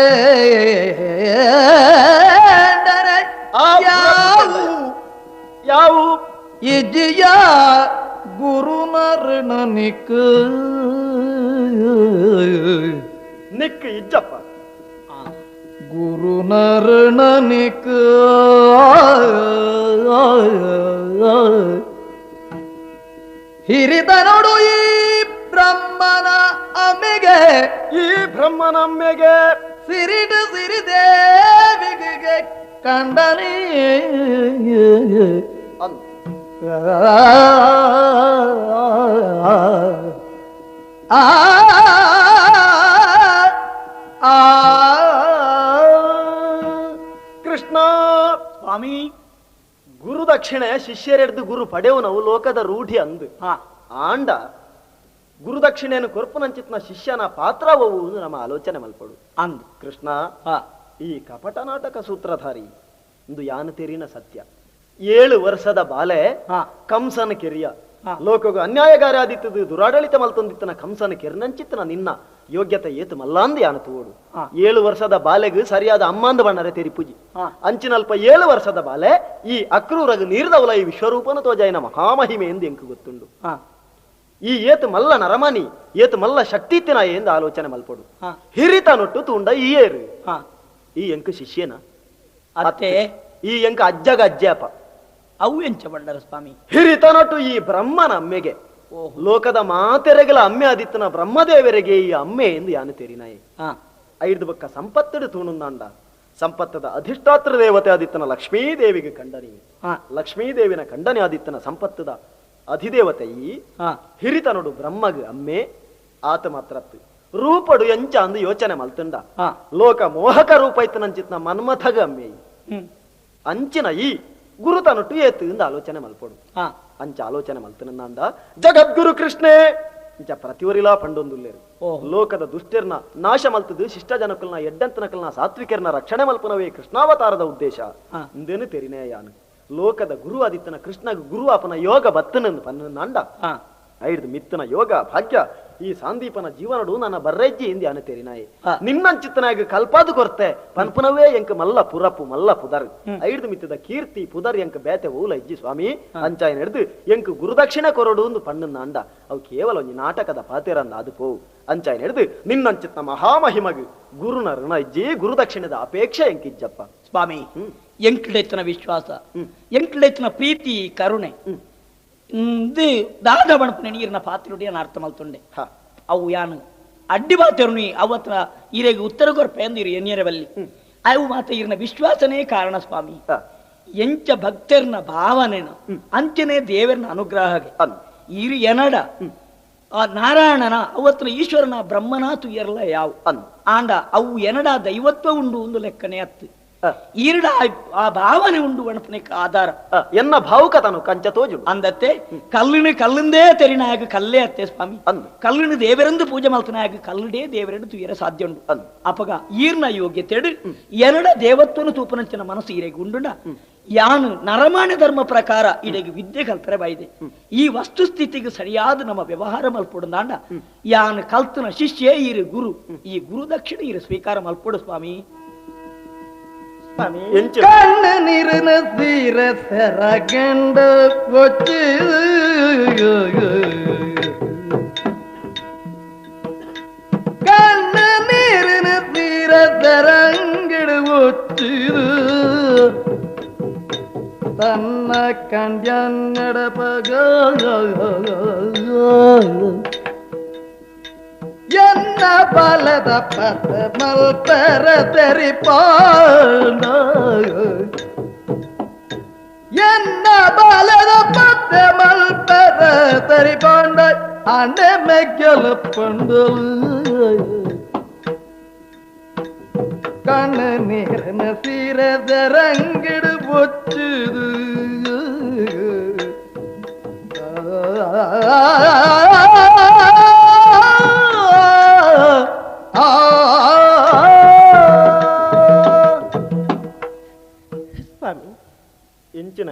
ಯಾವು ಇಜಿಯ ಗುರುನರಣ ನಿಕ್ಕ ನಿಕ್ಕ ಇಜ್ಜಪ್ಪ ಗುರುನರಣ ನಿಕ್ಕ ಹಿರಿದ ನೋಡು ಈ ಬ್ರಹ್ಮನ ಅಮ್ಮೆಗೆ, ಈ ಬ್ರಹ್ಮನ ಅಮ್ಮೆಗೆ ಸಿರಿಡು ಸಿರಿದೇವಿಗೆ ಕಂಡನಿ. ಆ ಆ ಕೃಷ್ಣ ಸ್ವಾಮಿ, ಗುರುದಕ್ಷಿಣೆ ಶಿಷ್ಯರೆಡ್ದು ಗುರು ಪಡೆವು ನಾವು ಲೋಕದ ರೂಢಿ ಅಂದು. ಆಂಡ ಗುರುದಕ್ಷಿಣೆಯನ್ನು ಕೊರ್ಪುನಂಚಿತ್ನ ಶಿಷ್ಯನ ಪಾತ್ರವವು ನಮ್ಮ ಆಲೋಚನೆ ಮಲ್ಪಡು ಅಂದು. ಕೃಷ್ಣ, ಈ ಕಪಟ ನಾಟಕ ಸೂತ್ರಧಾರಿ ಇಂದು ಯಾನು ತೆರಿನ ಸತ್ಯ. 7 ವರ್ಷದ ಬಾಲೆ ಕಂಸನ ಕೆರಿಯ, ಲೋಕಗೂ ಅನ್ಯಾಯಗಾರ ಆದಿತ್ತದು ದುರಾಡಳಿತ ಮಲ್ತೊಂದಿತ್ತನ ಕಂಸನ ಕೆರ್ನಂಚಿತ್ತನ ನಿನ್ನ ಯೋಗ್ಯತೆ ಏತು ಮಲ್ಲಾಂದು ಯಾನು ತೋಡು. 7 ವರ್ಷದ ಬಾಲೆಗು ಸರಿಯಾದ ಅಮ್ಮಾಂದು ಬಣ್ಣರೆ ತೆರಿಪುಜಿ ಅಂಚಿನಲ್ಪ 7 ವರ್ಷದ ಬಾಲೆ ಈ ಅಕ್ರೂರಗು ನೀರ್ದವಲ ಈ ವಿಶ್ವರೂಪನ ತೋಜಾಯಿನ ಮಹಾಮಹಿಮೆ ಎಂದು ಎಂಕು ಗೊತ್ತುಂಡು. ಈ ಏತು ಮಲ್ಲ ನರಮನಿ ಏತು ಮಲ್ಲ ಶಕ್ತಿ ತಿನ ಎಂದು ಆಲೋಚನೆ ಮಲ್ಪಡು. ಹಿರಿತನೊಟ್ಟು ತೂಂಡ ಈ ಏರು ಈ ಎಂಕು ಶಿಷ್ಯನ ಅತ್ತೆ, ಈ ಎಂಕ ಅಜ್ಜಗ ಅಜ್ಜಪ್ಪ ಅವು ಎಂಚ ಬಂಡರ ಸ್ವಾಮಿ. ಹಿರಿತನೊಟ್ಟು ಈ ಬ್ರಹ್ಮನ ಅಮ್ಮೆಗೆ, ಲೋಕದ ಮಾತೆರೆಗಳ ಅಮ್ಮೆ ಆದಿತ್ತನ ಬ್ರಹ್ಮದೇವರಿಗೆ ಈ ಅಮ್ಮೆ ಎಂದು ಯಾನು ತೆರಿನಾಯಿ. ಐದು ಬಕ್ಕ ಸಂಪತ್ತಡು ತೂಣುಂದಾಂಡ ಸಂಪತ್ತದ ಅಧಿಷ್ಠಾತ್ರ ದೇವತೆ ಆದಿತ್ತನ ಲಕ್ಷ್ಮೀದೇವಿಗೆ ಕಂಡನಿ, ಲಕ್ಷ್ಮೀದೇವಿನ ಕಂಡನಿ ಆದಿತ್ತನ ಸಂಪತ್ತದ ಅಧಿದೇವತೆ ಈ ಹಿರಿತನೊಡು ಬ್ರಹ್ಮಗ ಅಮ್ಮೆ. ಆತ ಮಾತ್ರತ್ತು ರೂಪಡು ಎಂಚ ಅಂದು ಯೋಚನೆ ಮಲ್ತುಂಡ ಲೋಕ ಮೋಹಕ ರೂಪ ಇತ್ತನಂಚಿತ್ನ ಮನ್ಮಥಗ ಅಮ್ಮೆ ಅಂಚಿನ ಈ ಗುರುತನೊಟ್ಟು ಏತು ಎಂದು ಆಲೋಚನೆ ಮಲ್ಪಡು. ಅಂಚ ಆಲೋಚನೆ ಮಲ್ತನಂದ ಜಗದ್ಗುರು ಕೃಷ್ಣೇ ಇಂಚ ಪ್ರತಿವರಿಲಾ ಪಂಡೊಂದುಲ್ಲೇರು. ಲೋಕದ ದುಷ್ಟರ್ನ ನಾಶ ಮಲ್ತದು ಶಿಷ್ಟ ಜನಕಲ್ನ ಎಡ್ಡಂತನಕಲ್ನ ಸಾತ್ವಿಕರ್ನ ರಕ್ಷಣೆ ಮಲ್ಪನವೇ ಕೃಷ್ಣಾವತಾರದ ಉದ್ದೇಶ ಇಂದೇನು ತೆರಿನೇಯಾನು. ಲೋಕದ ಗುರು ಆದಿತ್ತನ ಕೃಷ್ಣಗ ಗುರು ಅಪನ ಯೋಗ ಬತ್ತನಂದು ಪನ್ನಂಡ ಐದು ಮಿತ್ತನ ಯೋಗ ಭಾಗ್ಯ ಈ ಸಾಂದೀಪನ ಜೀವನಡು ನನ್ನ ಬರ್ರೆಜ್ಜಿ ಇಂದಿ ಅನು ತೆರಿನಾಯಿ. ನಿನ್ನಂಚಿತ್ತನಾಗ ಕಲ್ಪಾದು ಕೊರ್ತೆ ಪನ್ಪುನವೇ ಎಂಕ ಮಲ್ಲ ಪುರಪ್ಪು ಮಲ್ಲ ಪುದರ್ ಐದು ಮಿತ್ತದ ಕೀರ್ತಿ ಪುದರ್ ಎಂಕ ಬೇತೆ ಓಲ ಇಜ್ಜಿ ಸ್ವಾಮಿ ಅಂಚಾಯ ನಡೆದು ಎಂಕ ಗುರುದಕ್ಷಿಣೆ ಕೊರಡು ಒಂದು ಪಣ್ಣನ್ನ ಅಂಡ ಅವು ಕೇವಲ ಒಂಜಿ ನಾಟಕದ ಪಾತೆರಂದ ಅದು ಪೋವು ಅಂಚಾಯ ನಡೆದು ನಿನ್ನಂಚಿತ್ನ ಮಹಾಮಹಿಮಗು ಗುರುನ ಋಣ ಇಜ್ಜಿ ಗುರುದಕ್ಷಿಣದ ಅಪೇಕ್ಷೆ ಎಂಕಿಜ್ಜಪ್ಪ ಸ್ವಾಮಿ. ಎಂಕ್ಲೆತ್ತನ ವಿಶ್ವಾಸ, ಎಂಕ್ಲೆತ್ತನ ಪ್ರೀತಿ ಕರುಣೆ ಇದು ದಾದ ಬಣಪುನ ನೀರಿನ ಪಾತ್ರೆಯುடைய ಅರ್ಥ ಮಲ್ತುಂಡೆ. ಅವು ಯಾನು ಅಡ್ಡಿ ಬಾತೆರುನಿ ಅವತ್ರ ಈರೆಗೆ ಉತ್ತರ ಕೊರ್ಪೆ ಅಂದಿರು ಎನ್ನಿರವಲ್ಲಿ ಅವು ಮಾತ್ರ ಈರಿನ ವಿಶ್ವಾಸನೇ ಕಾರಣ ಸ್ವಾಮಿ. ಎಂಚ ಭಕ್ತರ್ನ ಭಾವನೆನ ಅಂಚನೆ ದೇವರನ ಅನುಗ್ರಹಗೆ ಈರು ಎನಡ ಆ ನಾರಾಯಣನ ಅವತ್ರ ಈಶ್ವರನ ಬ್ರಹ್ಮನ ತುಯರ್ಲ ಯಾವ ಆಂಡ ಅವು ಎನಡ ದೈವತ್ವ ಉಂಡು ಒಂದು ಲೆಕ್ಕನೆ ಅತ್ತು ಈರಡ ಆ ಭಾವನೆ ಉಂಡು ಗಣಪನಿಗೆ ಆಧಾರ ಎನ್ನ ಭಾವುಕತನು ಕಂಚ ತೋಜು ಅಂದತ್ತೆ. ಕಲ್ಲಿನ ಕಲ್ಲಿಂದೇ ತೆರಿನಾಯಕ ಕಲ್ಲೇ ಅತ್ತೆ ಸ್ವಾಮಿ. ಕಲ್ಲಿನ ದೇವರೆಂದು ಪೂಜೆ ಮಲ್ತನಾಯಕ ಕಲ್ಲುಡೇ ದೇವರೆಂದು ತುಯರ ಸಾಧ್ಯ ಉಂಡು. ಅಪಗ ಈರ್ನ ಯೋಗ್ಯತೆಡು ಎರಡ ದೇವತ್ವನು ತೂಪನಂಚಿನ ಮನಸ್ಸು ಈರೆಗೆ ಉಂಡುಂಡ ಯಾನು ನರಮಾನ್ಯ ಧರ್ಮ ಪ್ರಕಾರ ಇಡೆಗೆ ವಿದ್ಯೆ ಕಲ್ತರೆ ಬಾಯಿದೆ. ಈ ವಸ್ತುಸ್ಥಿತಿಗೆ ಸರಿಯಾದ ನಮ್ಮ ವ್ಯವಹಾರ ಮಲ್ಪೊಡುಂದಾಂಡ ಯಾನು ಕಲ್ತನ ಶಿಷ್ಯೇ ಈರು ಗುರು, ಈ ಗುರು ದಕ್ಷಿಣ ಈರು ಸ್ವೀಕಾರ ಮಲ್ಪೊಡು ಸ್ವಾಮಿ. ಕಣ್ಣು ನೀರಿನ ಸೀರ ಸೆರಗಂಡ ಕೊಚ್ಚಿ ಕಣ್ಣು ನೀರಿನ ಸೀರ ಸೆರಂಗಿಡು ಒಚ್ಚಿದು ತನ್ನ ಕಂಡ್ಯನ್ನಡ ಪಗ ಎನ್ನ ಬಲದ ಪದ ಮಲ್ಪರ ತೆರಿಪಾಣ ಎನ್ನ ಬಲದ ಪದ ಮಲ್ಪರ ತೆರಿಪಾಂಡ ಅಣ್ಣೆ ಮೆಗ್ಗಲ ಪಂಡಲ್ ಕಣ್ಣು ನೀರಿನ ಸೀರದರಂಗಿಡು ಬೊಚ್ಚುದು ಸ್ವಾಮಿ. ಎಂಚಿನ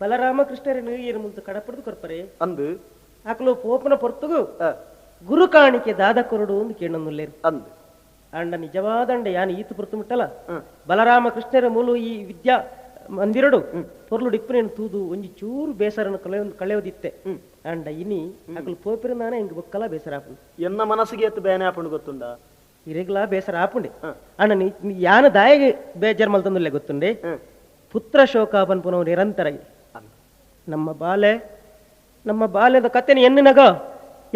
ಬಲರಾಮಕೃಷ್ಣರನ್ನು ಏರು ಮುಂತು ಕಡಪಡ್ದು ಕೊರ್ಪರೆ ಅಂದು ಆಕಲು ಪೋಪನ ಪೊರ್ತುಗು ಗುರು ಕಾಣಿಕೆ ದಾದ ಕೊರಡು ಒಂದು ಕೇಳನ್ನುಲ್ಲೇರು ಅಂದು. ಅಂಡ ನಿಜವಾದಂಡ ಯಾನು ಈತು ಪೊರ್ತು ಮುಟ್ಟಲ ಬಲರಾಮಕೃಷ್ಣರ ಮೂಲು ಈ ವಿದ್ಯಾ ಮಂದಿರಡು ಪೊರ್ಲು ಡಿಪ್ಪನೇನು ತೂದು ಒಂಜಿ ಚೂರು ಬೇಸರನ್ನು ಕಳೆಯೋದಿತ್ತೆ. ಅಂಡ ಇನಿ ಅಕಲು ಪೋಪಿರ ನಾನೇ ಇಂಗ್ ಬೊಕ್ಕಲ ಬೇಸರ ಆಪುಂಡು. ಎನ್ನ ಮನಸ್ಸಿಗೆ ಎತ್ತು ಬೇನೆ ಆಪುಂಡು ಗೊತ್ತುಂಡ ಇರೆಗ್ಲಾ ಬೇಸರ ಆಪುಂಡೆ. ಅಣ್ಣ ಯಾನ ದಾಯಿಗೆ ಬೇಜಾರ್ ಮಲ್ತಂದುಲ್ಲೆ ಗೊತ್ತುಂಡೆ. ಪುತ್ರ ಶೋಕ ಪನ್ಪುನವು ನಿರಂತರ ನಮ್ಮ ಬಾಲೆ ನಮ್ಮ ಬಾಲ್ಯದ ಕತೆನ ಎನ್ನಿನಗ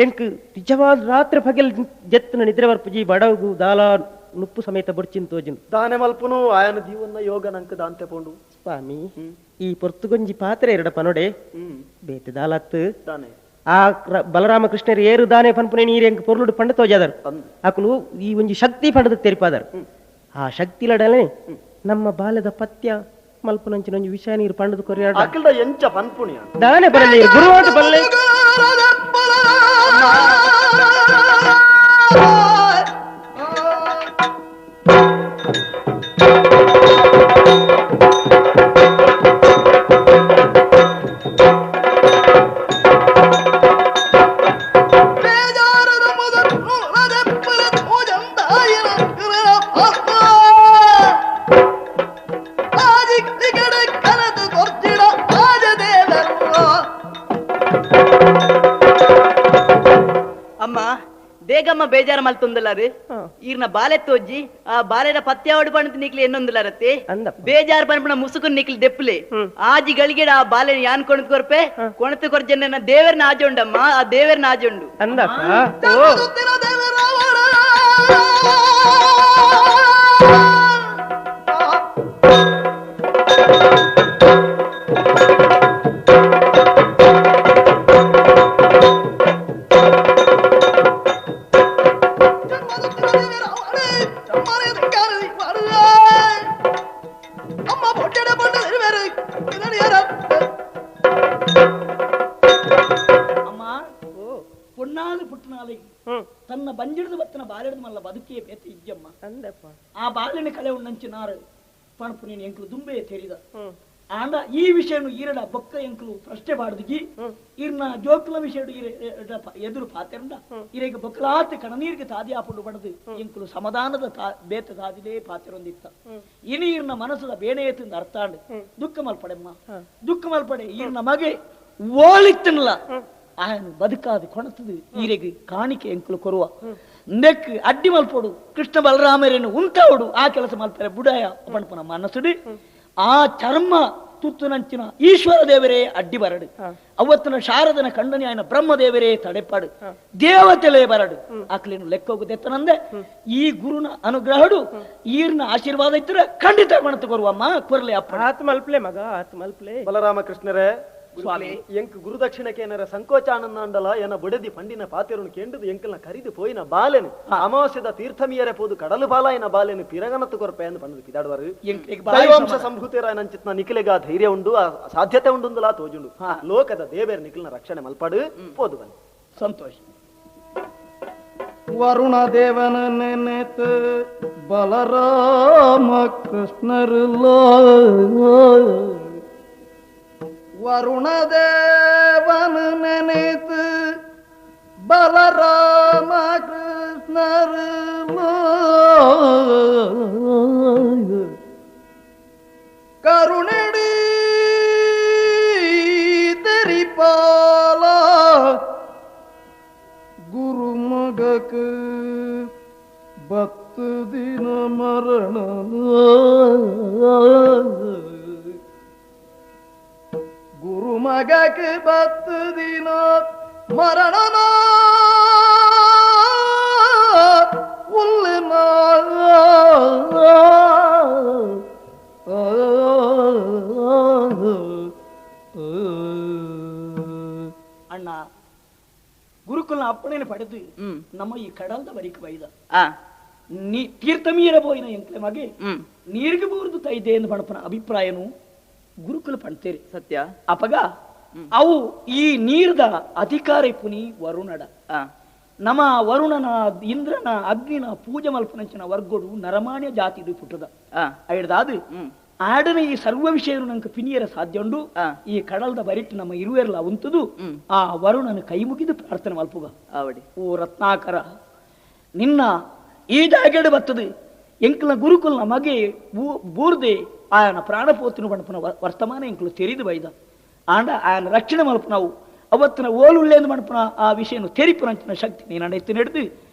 ಎಂಕ್ ನಿಜವಾದ ರಾತ್ರಿ ಪಗೆಲ್ ಜೆತ್ತನ ನಿದ್ರೆ ವರ್ಪುಜಿ ಬಡಗು ದಾಲ ನುಪ್ಪು ಸಮೇತ ಬೊಡ್ಚಿನ್ ತೋಜಿನ್ ದಾನೆ ಮಲ್ಪುನು ಆಯನ ಜೀವನ ಯೋಗ ನಂಕ ದಾಂತೆ ಪೋಂಡು ಸ್ವಾಮಿ ಈ ಪೊರ್ತುಗೊಂಜಿ ಪಾತ್ರೆ ಎರಡ ಪನೊಡೆ ಬೇತೆ ದಾಲತ್ತು ದಾನೆ ಆ ಬಲರಾಮಕೃಷ್ಣರು ಏರು ದಾನೆ ಪನ್ಪುನೆ ನೀರು ಎಂಕ್ ಪೊರ್ಲುಡು ಪಂಡ ತೋಜಾದರು ಅಕುಲು ಈ ಒಂಜಿ ಶಕ್ತಿ ಪಂಡದ ತೆರಿಪಾದರು ಆ ಶಕ್ತಿ ಲಡಲೆ ನಮ್ಮ ಬಾಲ್ಯದ ಪತ್ಯ ಮಲ್ಪುನಂಚಿನ ಒಂಜಿ ವಿಷಯ ನೀರು ಪಂಡದ ಕೊರಿಯಾಡ ಅಕಲ್ದ ಎಂಚ ಪನ್ಪುಣಿಯ ದಾನೆ ಬರಲಿ ಗುರುವಾಟ ಬಲ್ಲೆ ಬೇಜಾರ ಮಲ್ತೊಂದುಲ್ಲಾರು ಈರ್ನ ಬಾಲೆ ತೋಜಿ ಆ ಬಾಲೆದ ಪತ್ಯಾವಡು ಪಣತ್ ನಿಕ್ಲಿ ಎನ್ನೊಂದುಲಾರತ್ತೆ ಬೇಜಾರ್ ಪನ್ಪುನ ಮುಸುಕುನ್ ನಿಕ್ಲಿ ದೆಪ್ಪುಲೆ ಆಜಿ ಗಳಿಗೆಡ ಆ ಬಾಲೆ ಯಾನ್ ಕೊಣತ್ ಕೊರ್ಪೆ ಕೊಣತ್ ಕೊರ್ಜನ್ನ ದೇವರ್ನ ಆಜೆ ಉಂಡಮ್ಮ ಆ ದೇವರ್ನ ಆಜೆ ಉಂಡು ತನ್ನ ಬಂಜಿಡಿದು ಬತ್ತನ ಬಾಲೆಡ್ದು ಮಲ್ಲ ಬದುಕಿಯ ಬೇತೆ ಇಜ್ಜಮ್ಮ ಆ ಬಾಲಿನ ಕಲೆ ಉಣ್ಣಂಚಿನಾರು ಪಣಪು ನೀನು ಎಂಕ್ಲು ದುಂಬೆ ತೆರಿದ ಆಂಡ ಈ ವಿಷಯನು ಈರಡ ಬೊಕ್ಕ ಎಂಕ್ಲು ಪ್ರಶ್ನೆ ಬಾಡ್ದಿಗಿ ಈರ್ನ ಜೋಕ್ಲ ವಿಷಯ ಎದುರು ಪಾತೆರಂಡ ಈರೆಗೆ ಬೊಕ್ಕಲಾತ ಕಣನೀರಿಗೆ ತಾದಿ ಆಪುಂಡು ಬಡದು ಎಂಕ್ಲು ಸಮಾಧಾನದ ಬೇತೆ ತಾದಿಲೇ ಪಾತೆರೊಂದಿತ್ತ ಇನಿ ಈರ್ನ ಮನಸ್ಸದ ಬೇಣೆಯತ್ತಿಂದ ಅರ್ಥಾಂಡ್ ದುಃಖ ಮಲ್ಪಡೆಮ್ಮ ದುಃಖ ಮಲ್ಪಡೆ ಈರ್ನ ಮಗೆ ಓಲಿತ್ತನ್ಲ ಆಯನು ಬದುಕಾದು ಕೊಣತದು ಈರೆಗೆ ಕಾಣಿಕೆ ಎಂಕುಲು ಕೊರುವ ನೆಕ್ ಅಡ್ಡಿ ಮಲ್ಪೋಡು ಕೃಷ್ಣ ಬಲರಾಮರೇನು ಉಂಟಾವಡು ಆ ಕೆಲಸ ಮಲ್ಪರೆ ಬುಡಾಯ ಪಣಪನ ಮನಸ್ಸುಡು ಆ ಚರ್ಮ ತುತ್ತುನಂಚಿನ ಈಶ್ವರ ದೇವರೇ ಅಡ್ಡಿ ಬರಡು ಅವತ್ತಿನ ಶಾರದನ ಕಂಡನಿ ಆಯನ ಬ್ರಹ್ಮದೇವರೇ ತಡೆಪಾಡು ದೇವತೆಲೇ ಬರಡು ಆಕಲೇನು ಲೆಕ್ಕೋಗುದೆತ್ತನಂದೆ ಈ ಗುರುನ ಅನುಗ್ರಹಡು ಈರ್ನ ಆಶೀರ್ವಾದ ಇದ್ದರೆ ಖಂಡಿತ ಕೊಣತು ಕೊರುವಮ್ಮ ಕೊರ್ಲೆ ಅಪ್ಪ ಆತ್ಮ ಅಲ್ಪ್ಲೆ ಮಗ ಆತ್ಮ ಅಲ್ಪ್ಲೆ ಬಲರಾಮಕೃಷ್ಣರೇ ಎಂಕ್ ಗುರುದಕ್ಷಿಣಕ್ಕೆ ಏನಾರ ಸಂಕೋಚ ಆನಂದಾಂಡಲ ಏನ ಬುಡದಿ ಪಂಡಿನ ಪಾತೆರುನು ಕೆಂಡುದು ಎಂಕಲ್ನ ಕರಿದು ಪೋಯಿನ ಬಾಲೆನು ಅಮಾವಾಸ್ಯದ ತೀರ್ಥಮಿಯರೆ ಪೋದು ಕಡಲು ಬಾಲಾಯಿನ ಬಾಲೆನು ಪಿರಗನತ್ತು ಕೊರಪೆ ಎಂದು ಪಂಡದು ಪಿದಾಡುವರು ದೈವಾಂಶ ಸಂಭೂತಿರ ನಂಚಿತ್ನ ನಿಖಿಲೆಗ ಧೈರ್ಯ ಉಂಡು ಸಾಧ್ಯತೆ ಉಂಡುಂದಲಾ ತೋಜುಂಡು ಲೋಕದ ದೇವೇರ್ ನಿಖಿಲ್ನ ರಕ್ಷಣೆ ಮಲ್ಪಾಡು ಪೋದು ಬನ್ನಿ ಸಂತೋಷ. ವರುಣ ದೇವನ ನೆನೆತ ಬಲರಾಮ ಕೃಷ್ಣರು ವರುಣ ದೇವನ ನೆನೆತು ಬಲರಾಮ ಕೃಷ್ಣರು ಕರುಣಡಿ ತೆರಿಪಾಲ ಗುರು ಮಗಕ ಬತ್ತು ದಿನ ಮರಣ ಗುರು ಮಗಕ್ಕೆ ಬತ್ತು ದಿನ ಮರಣನ ಉಲ್ಲಿನ ಅಣ್ಣ ಗುರುಕುಲ ಅಪ್ಪಣೆಯನ್ನು ಪಡೆದು ನಮ್ಮ ಈ ಕಡಲ್ದ ಬರಿಕ ಬೈದ ನೀ ತೀರ್ಥಮೀರ ಪೋಯಿನ ಎಂಕ್ಲೆ ಮಗೆ ನೀರಿಗೆ ಬೂರ್ದು ತೈದೆ ಎಂದು ಪಣಪನ ಅಭಿಪ್ರಾಯನು ಗುರುಕುಲ ಪಣ್ತೇರಿ ಸತ್ಯ. ಅಪಗ ಅವು ಈ ನೀರ್ದ ಅಧಿಕಾರಿ ಪುನಿ ವರುಣಡ ನಮ್ಮ ವರುಣನ ಇಂದ್ರನ ಅಗ್ನಿನ ಪೂಜೆ ಮಲ್ಪನಂಚಿನ ವರ್ಗೋಡು ನರಮಾನ್ಯ ಜಾತಿದು ಪುಟ್ಟದ ಐಡ್ದಾದು ಆಡನ ಈ ಸರ್ವ ವಿಷಯ ನಂಗೆ ಪಿನಿಯರ ಸಾಧ್ಯ ಉಂಡು. ಈ ಕಡಲ್ದ ಬರಿಟ್ಟು ನಮ್ಮ ಇರುವೆರ್ಲ ಉಂತುದು ಆ ವರುಣನ ಕೈ ಮುಗಿದು ಪ್ರಾರ್ಥನೆ ಮಲ್ಪುಗ. ಓ ರತ್ನಾಕರ, ನಿನ್ನ ಈ ಜಾಗೆಡು ಬರ್ತದೆ ಎಂಕಲ್ನ ಗುರುಕುಲ್ನ ಮಗೆ ಬೂರ್ದೆ ಆಯನ ಪ್ರಾಣಪೋತಿನ ಬಣಪನ ವರ್ತಮಾನ ಎಂಕಲು ತೆರಿದು ಬೈದ ಆಂಡ ಆಯನ ರಕ್ಷಣೆ ಮಲ್ಪನವು ಅವತ್ತಿನ ಓಲುಳ್ಳೇಂದು ಮಣಪನ ಆ ವಿಷಯನು ತೆರಿಪುನಂಚಿನ ಶಕ್ತಿ ನೀನು ಎತ್ತಿ ನಡೆದು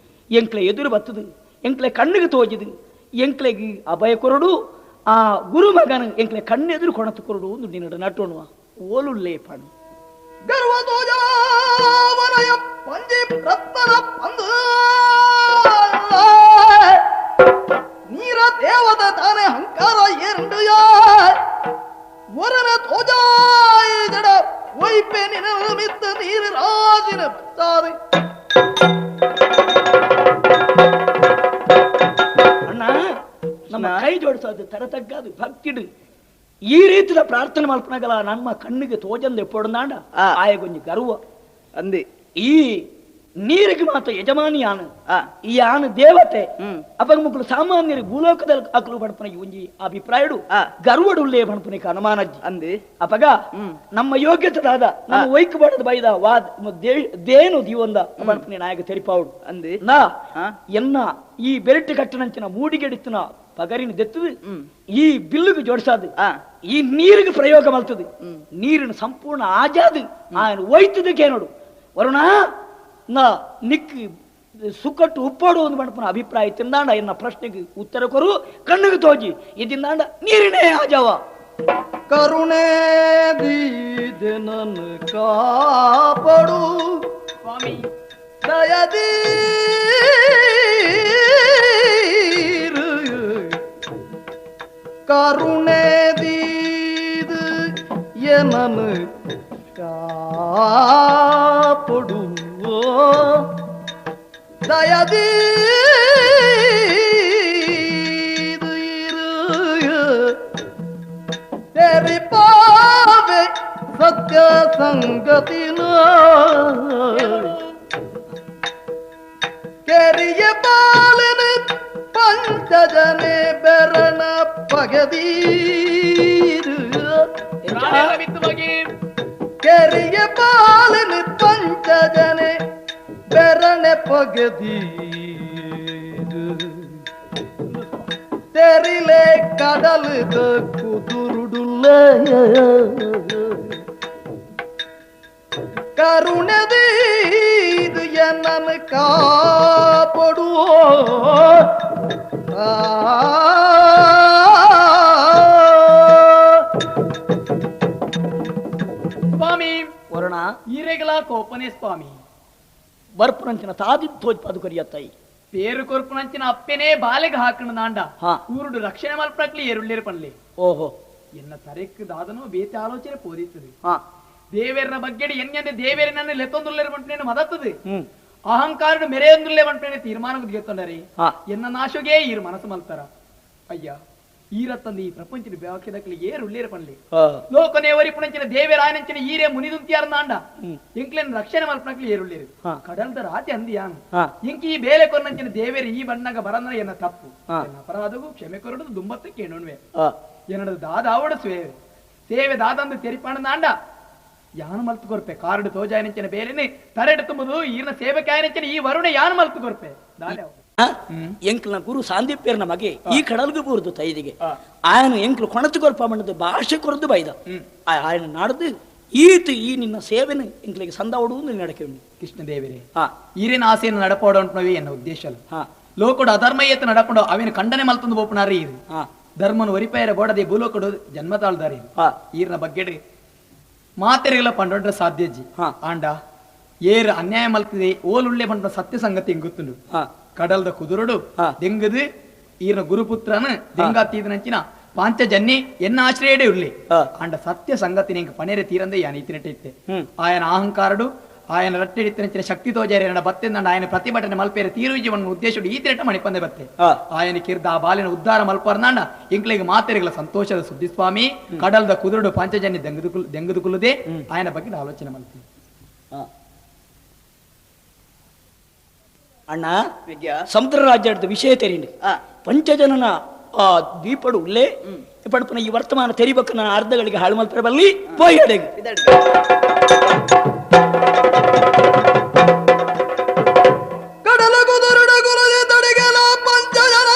ಎಂಕ್ಲೆ ಎದುರು ಬರ್ತದೆ, ಎಂಕ್ಲೆ ಕಣ್ಣಿಗೆ ತೋಜಿದು, ಎಂಕ್ಲೆಗೆ ಅಭಯ ಕೊರಡು, ಆ ಗುರು ಮಗನ ಎಂಕ್ಲೆ ಕಣ್ಣೆದುರು ಕೊಣತು ಕೊರಡು ಒಂದು ನಿನ್ನಡ ನಟೋಣುವ ಓಲುಳ್ಳೇ ಪಣು ಗರ್ವ ತೋಜ. ವನಯ ಪಂಜಿ ರತ್ನನ ಪಂದು ನೀರ ದೇವದ ತಾನೆ ಹಂಕಾರ ಏರುಂಡು ವರನ ತೋಜಾಯ ಜಡ ಒಯ್ಪೆ ನಿಮಿತ್ತ ನೀರು ರಾಜಿನ ಬಚ್ಚಾದೆ. ಅಣ್ಣ ನಮ್ಮ ಕೈ ಜೋಡಿಸೋದು ತರತಗ್ಗದು ಭಕ್ತಿಡು ಈ ರೀತಿಯ ಪ್ರಾರ್ಥನೆ ಮಲ್ಪನಗಲ ನಮ್ಮ ಕಣ್ಣಿಗೆ ತೋಜಂದೆ ಪೊಡನಾಂಡ ಆಯಗೊಂಜಿ ಗರ್ವ ಅಂದಿ ಈ ನೀರಿಗೆ ಮಾತ್ರ ಯಜಮಾನಿ ಆನು ಈ ಆನು ದೇವತೆ ಅಪಗ ಮುಕ್ಕಳು ಸಾಮಾನ್ಯರು ಭೂಲೋಕದಲ್ಲಿ ಅಕಲು ಬಡಪನ ಒಂಜಿ ಅಭಿಪ್ರಾಯಡು ಗರ್ವಡುಲ್ಲೇ ಬಣಪನಿಗೆ ಅನುಮಾನಜ್ಜಿ ಅಂದಿ ಅಪಗ ನಮ್ಮ ಯೋಗ್ಯತೆದಾದ ನಮ್ಮ ವೈಕ್ ಬಡದ ಬೈದ ವಾದ ದೇನು ದೀವೊಂದ ಬಣಪನಿ ನಾಯಕ ತೆರಿಪಾವುಡು ಅಂದಿ ನಾ ಎನ್ನ ಈ ಬೆರಟು ಕಟ್ಟನಂಚಿನ ಮೂಡಿಗೆಡಿತ್ತಿನ ಪಗರಿನ ದೆತ್ತದು ಈ ಬಿಲ್ಲುಗೆ ಜೋಡಿಸಾದು ಈ ನೀರಿಗೆ ಪ್ರಯೋಗ ಮಲ್ತದು ನೀರಿನ ಸಂಪೂರ್ಣ ಆಜಾದು ఆయన ಒಯ್ತದಕ್ಕೇನೋಡು ವರುಣ ನಾ ನಿಕ್ ಸುಕ್ಕಟ್ಟು ಉಪ್ಪೋಡು ಒಂದು ಮಣಪನ ಅಭಿಪ್ರಾಯ ತಿಂದಾಂಡ ಎನ್ನ ಪ್ರಶ್ನೆಗೆ ಉತ್ತರ ಕೊರು ಕಣ್ಣಿಗೆ ತೋಜಿ ಇದಿಂದಾಂಡ ನೀರಿನೇ ಆಜಾವ. ಕರುಣೆ ದೀದನನ್ನು ಕಾಪಡು ಸ್ವಾಮಿ ದಯದೀರು ಕರುಣೆ ದೀದು ಏನನು ಕಾಪಡು ದಯದೀದು ಇರು ತೆರಿಪಾವೆ ಸತ್ಯ ಸಂಗತಿನ ಕೆರಿಯ ಬಾಲನ ಪಂಚಜನೆ ಬೆರಣ ಪಗದೀರು ಕೆರಿಯ ಬಾಲನ ಪಂಚಜನೆ ಬೆರಣ ಪಗದೀರು ತೆರಿಲೆ ಕಡಲದ ಕುದುರುಡುಲ್ಲ ಕರುಣದೀದು ಎನ್ನನು ಕಾಪಡುವ ಸ್ವಾಮಿ ವರುಣ ಈರೆಗಲ ಕೋಪನೆ ಸ್ವಾಮಿ ಬರ್ಪುನಂಚಿನ ತಾದಿ ತೋಜ್ ಕರಿಯತ್ತಾಯಿ ಪೇರು ಕೊರ್ಪುನಂಚಿನ ಅಪ್ಪೆನೇ ಬಾಲೆಗೆ ಹಾಕಣ ನಾಂಡ ಊರುಡು ರಕ್ಷಣೆ ಮಲ್ಪಕ್ಲಿ ಎರುಳ್ಳೇರು ಪನ್ಲಿ. ಓಹೋ ಎನ್ನ ತರೆಕ್ ದಾದನೋ ಬೇತೆ ಆಲೋಚನೆ ಪೋದಿತ್ತದೆ ದೇವೇರನ ಬಗ್ಗೆ ಎನ್ನೆಂದೆ ದೇವೇರನನ್ನು ಲೆತ್ತೊಂದುಲ್ಲೇರು ಮಂಟನೇನು ಮದತ್ತದೆ ಅಹಂಕಾರಡು ಮೆರೆಯೊಂದುಲ್ಲೆ ಮಂಟನೆ ತೀರ್ಮಾನ ಗೆತ್ತೊಂಡರೆ ಎನ್ನ ನಾಶುಗೆ ಈರು ಮನಸ್ಸು ಮಲ್ತಾರ. ಅಯ್ಯ ಈರತ್ತಂದು ಈ ಪ್ರಪಂಚದ ವ್ಯಾಖ್ಯದಕ್ಲಿ ಏರುಳ್ಳೇರು ಪನ್ಲಿ ಲೋಕನೇ ವರಿಪುಣಂಚಿನ ದೇವೇರಾಯನಂಚಿನ ಈರೇ ಮುನಿದುಂತಿಯಾರ ನಾಂಡ ಎಂಕ್ಲೇನ್ ರಕ್ಷಣೆ ಮಲ್ಪನಕ್ಲಿ ಏರುಳ್ಳೇರು ಕಡಲ್ದ ರಾತಿ ಅಂದಿಯಾನು ಇಂಕಿ ಈ ಬೇಲೆ ಕೊನ್ನಂಚಿನ ದೇವೇರು ಈ ಬಣ್ಣಗ ಬರಂದ್ರ ಎನ್ನ ತಪ್ಪು ಎನ್ನ ಅಪರಾಧಗೂ ಕ್ಷಮೆ ಕೊರಡು ದುಂಬತ್ತು ಕೇಣುಣ್ವೆ ಎನ್ನದು ದಾದಾವಡ ಸೇವೆ ಸೇವೆ ದಾದಂದು ತೆರಿಪಾಣ ನಾಂಡ ಯಾನು ಮಲ್ತು ಕೊರ್ಪೆ ಕಾರಡು ತೋಜಾಯನಂಚಿನ ಬೇಲೆನೆ ತರೆಡು ತುಂಬುದು ಈರ್ನ ಸೇವೆಕಾಯನಂಚಿನ ಈ ವರುಣ ಯಾನು ಮಲ್ತು ಕೊರ್ಪೆ ದಾದೆ ಎಂಕ್ಲನ ಗುರು ಸಾಂದೀಪ್ಯರ್ನ ಮಗೆ ಈ ಕಡಲ್ಗು ಬೂರ್ದು ತೈದಿಗೆ ಆಯನ ಎಂಕ್ಲು ಕೊಣತು ಕೊರ್ಪ ಮಣ್ಣದು ಭಾಷೆ ಕೊರದು ಬೈದ ಆಯನ ನಾಡ್ದು ಈತ ಈ ನಿನ್ನ ಸೇವೆನ ಎಂಕ್ಲಿಗೆ ಸಂದ ಒಡುವುದು ನಡಕೆ ಕೃಷ್ಣ ದೇವರೇ ಈರಿನ ಆಸೆಯನ್ನು ನಡಪೋಡ ಉಂಟು ಎನ್ನ ಉದ್ದೇಶ ಅಲ್ಲ ಲೋಕಡು ಅಧರ್ಮ ಏತ ನಡಪಡು ಅವಿನ ಖಂಡನೆ ಮಲ್ತಂದು ಬೋಪನಾರಿ ಈರು ಧರ್ಮನು ಒರಿಪೇರ ಬೋಡದೆ ಭೂಲೋಕಡು ಜನ್ಮ ತಾಳ್ದಾರಿ ಈರ್ನ ಬಗ್ಗೆ ಮಾತೆರೆಗಳ ಪಂಡೊಂಡ್ರೆ ಸಾಧ್ಯಜ್ಜಿ ಆಂಡ ಏರ್ ಅನ್ಯಾಯ ಮಲ್ತಿದೆ ಓಲುಳ್ಳೆ ಪಂಡ ಸತ್ಯ ಸಂಗತಿ ಎಂಗುತ್ತುಂಡು ಕಡಲ್ದ ಕುದುರುಡು ದೆಂಗದು ಈರ್ನ ಗುರುಪುತ್ರನ ದೆಂಗಾತೀದನಂಚಿನ ಪಾಂಚಜನ್ನಿ ಎನ್ನ ಆಶ್ರಯಡೆ ಉಳ್ಳಿ ಆಂಡ ಸತ್ಯ ಸಂಗತಿ ನಿಂಗೆ ಪಣೇರೆ ತೀರಂದೆ ಯಾನ್ ಇತ್ತಿನಟ್ಟಿತ್ತೆ ಆಯನ ಅಹಂಕಾರಡು ಆಯನ ರಟ್ಟೆಡಿತ್ತಿನಂಚಿನ ಶಕ್ತಿ ತೋಜಾರಿ ಎನ್ನ ಬತ್ತೆಂದಂಡ ಆಯನ ಪ್ರತಿಭಟನೆ ಮಲ್ಪೇರೆ ತೀರುಜೀವನ ಉದ್ದೇಶಡು ಈ ತಿರಟ ಮಣಿಪಂದೆ ಬತ್ತೆ ಆಯನ ಕಿರ್ದ ಆ ಬಾಲಿನ ಉದ್ಧಾರ ಮಲ್ಪರ್ನಾಂಡ ಇಂಕ್ಲಿಗೆ ಮಾತೆರೆಗಳ ಸಂತೋಷದ ಸುದ್ದಿ ಸ್ವಾಮಿ ಕಡಲ್ದ ಕುದುರುಡು ಪಾಂಚಜನ್ಯ ದೆಂಗದುಕುಲ್ಲದೆ ಆಯನ ಬಗ್ಗೆ ಆಲೋಚನೆ ಮಲ್ತೀನಿ. ಅಣ್ಣ ಸಮುದ್ರ ರಾಜ್ಯದ ವಿಷಯ ತೆರೀನಿ ಪಂಚಜನನ ಆ ದ್ವೀಪಡು ಉಲ್ಲೇ ಪಡಪನ ಈ ವರ್ತಮಾನ ತೆರಿಬೇಕು ನನ್ನ ಅರ್ಧಗಳಿಗೆ ಹಾಳು ಮಲ್ಪರೆ ಬಲ್ಲಿ ಪೋಯಿ ಅಡೆಗೆ. ಕಡಲ ಕುದುರುಡ ಗುರುಜಿ ತಡಿಗೆಲ ಪಂಚಜನ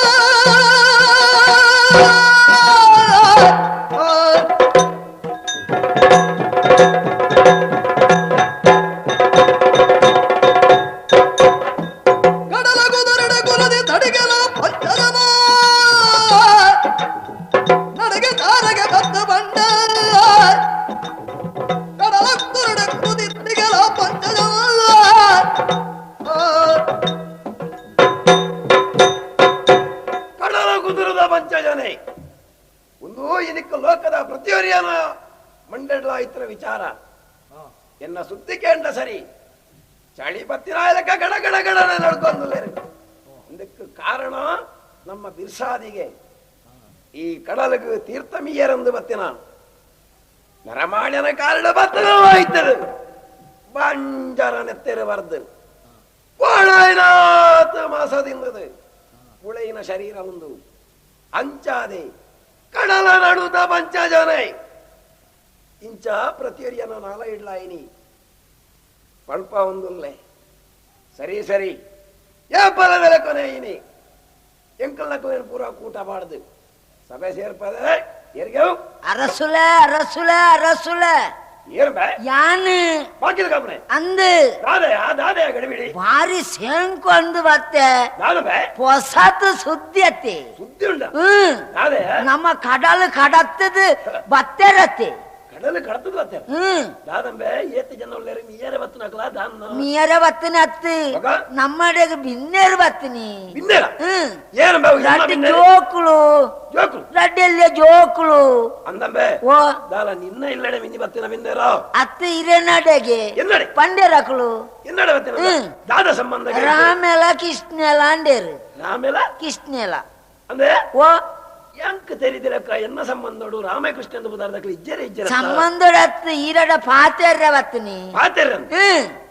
ಕಡಲ ಕುದುರುಡ ಗುರುಜಿ ತಡಿಗೆಲ ಪಂಚಜನ ನಡಗೆ ತಾರಗೆ ಬತ್ತ ಬಂಡ ಕಡಲ ಎನ್ನ ಸುದ್ದಿ ಕೇಂದ್ರ ಸರಿ ಚಳಿ ಪತ್ತಿನಾಯಲಕ್ಕ ಗಡ ಗಡ ಗಡನೆ ನಡ್ಕೊಂದುಲ್ಲೇರು. ಇದಕ್ಕೆ ಕಾರಣ ನಮ್ಮ ಬಿರ್ಸಾದಿಗೆ ಈ ಕಡಲಿಗೆ ತೀರ್ಥಮೀಯರೆಂದು ಬತ್ತಿನ ನರಮಾಣ್ಯನ ಕಾರಣ ಬತ್ತನವಾಯ್ತದೆ ಬಂಜರ ನೆತ್ತೆರು ಬರ್ದು ಕೋಳೈನಾಥ ಮಾಸದಿಂದದು ಪುಳೆಯಿನ ಶರೀರ ಒಂದು ಅಂಚಾದೆ ಕಡಲ ನಡುದ ಪಂಚಜನೆ ಇಂಚ ಪ್ರತಿಯೊರಿಯನ ನಾಲ ಇಡ್ಲಾಯಿನಿ ಪಲ್ಪ ಒಂದುಲ್ಲೆ ಸರಿ ಸರಿ ಏಪಲ ಬೆಲೆ ಕೊನೆ ಇನಿ ಎಂಕಲ್ನ ಕೊನೆ ಪೂರ ಕೂಟ ಬಾಡ್ದು ಸಭೆ ಸೇರ್ಪದೆ ಎರ್ಗೆವು அரசுல அரசுல அரசுல ಯಾನು ಅಂದು ಭಾರಿ ಸೇಂಕು ಅಂದು ಬತ್ತೆ ಹೊಸತು ಸುದ್ದಿ ಅತ್ತಿ ನಮ್ಮ ಕಡಲು ಕಡತ್ತದು ಬತ್ತೆರತ್ತೆ ಕಡಲು ಕಡತದ ಬತ್ತೆ ದಾದಂಬೆ ಏತ್ ಜನ ಉಳ್ಳೇರು ಮಿಯರೆ ಬತ್ತನಕಲ ದಾನ್ನ ಮಿಯರೆ ಬತ್ತನ ಅತ್ತು ನಮ್ಮಡೆಗೆ ಬಿನ್ನೇರು ಬತ್ತನಿ ಬಿನ್ನೇರ ಏನಂಬೆ ರಡ್ಡಿ ಜೋಕುಲು ಜೋಕುಲು ರಡ್ಡಿಯಲ್ಲಿ ಜೋಕುಲು ಅಂದಂಬೆ ಓ ದಾಲ ನಿನ್ನ ಇಲ್ಲಡೆ ಮಿನಿ ಬತ್ತಿನ ಬಿನ್ನೇರ ಅತ್ತು ಇರೆನಡೆಗೆ ಎನ್ನಡೆ ಪಂಡ್ಯರಕುಲು ಎನ್ನಡೆ ಬತ್ತಿನ ದಾದ ಸಂಬಂಧ ರಾಮೆಲ ಕೃಷ್ಣೆಲ ಅಂಡೇರು ರಾಮೆಲ ಕೃಷ್ಣೆಲ ಅಂದ್ರೆ ಓ ಯಾಂಕ್ ತೆರಿದಿರಕ್ಕ ಎನ್ನ ಸಂಬಂಧೋಡು ರಾಮಕೃಷ್ಣ ಎಂದು ಪದಾರ್ಥಗಳು ಇಜ್ಜರೆ ಇಜ್ಜರೆ ಸಂಬಂಧೋಡತ್ತು ಈರಡ ಪಾತೆರ್ರ ಬತ್ತನಿ ಪಾತೆರ್ರ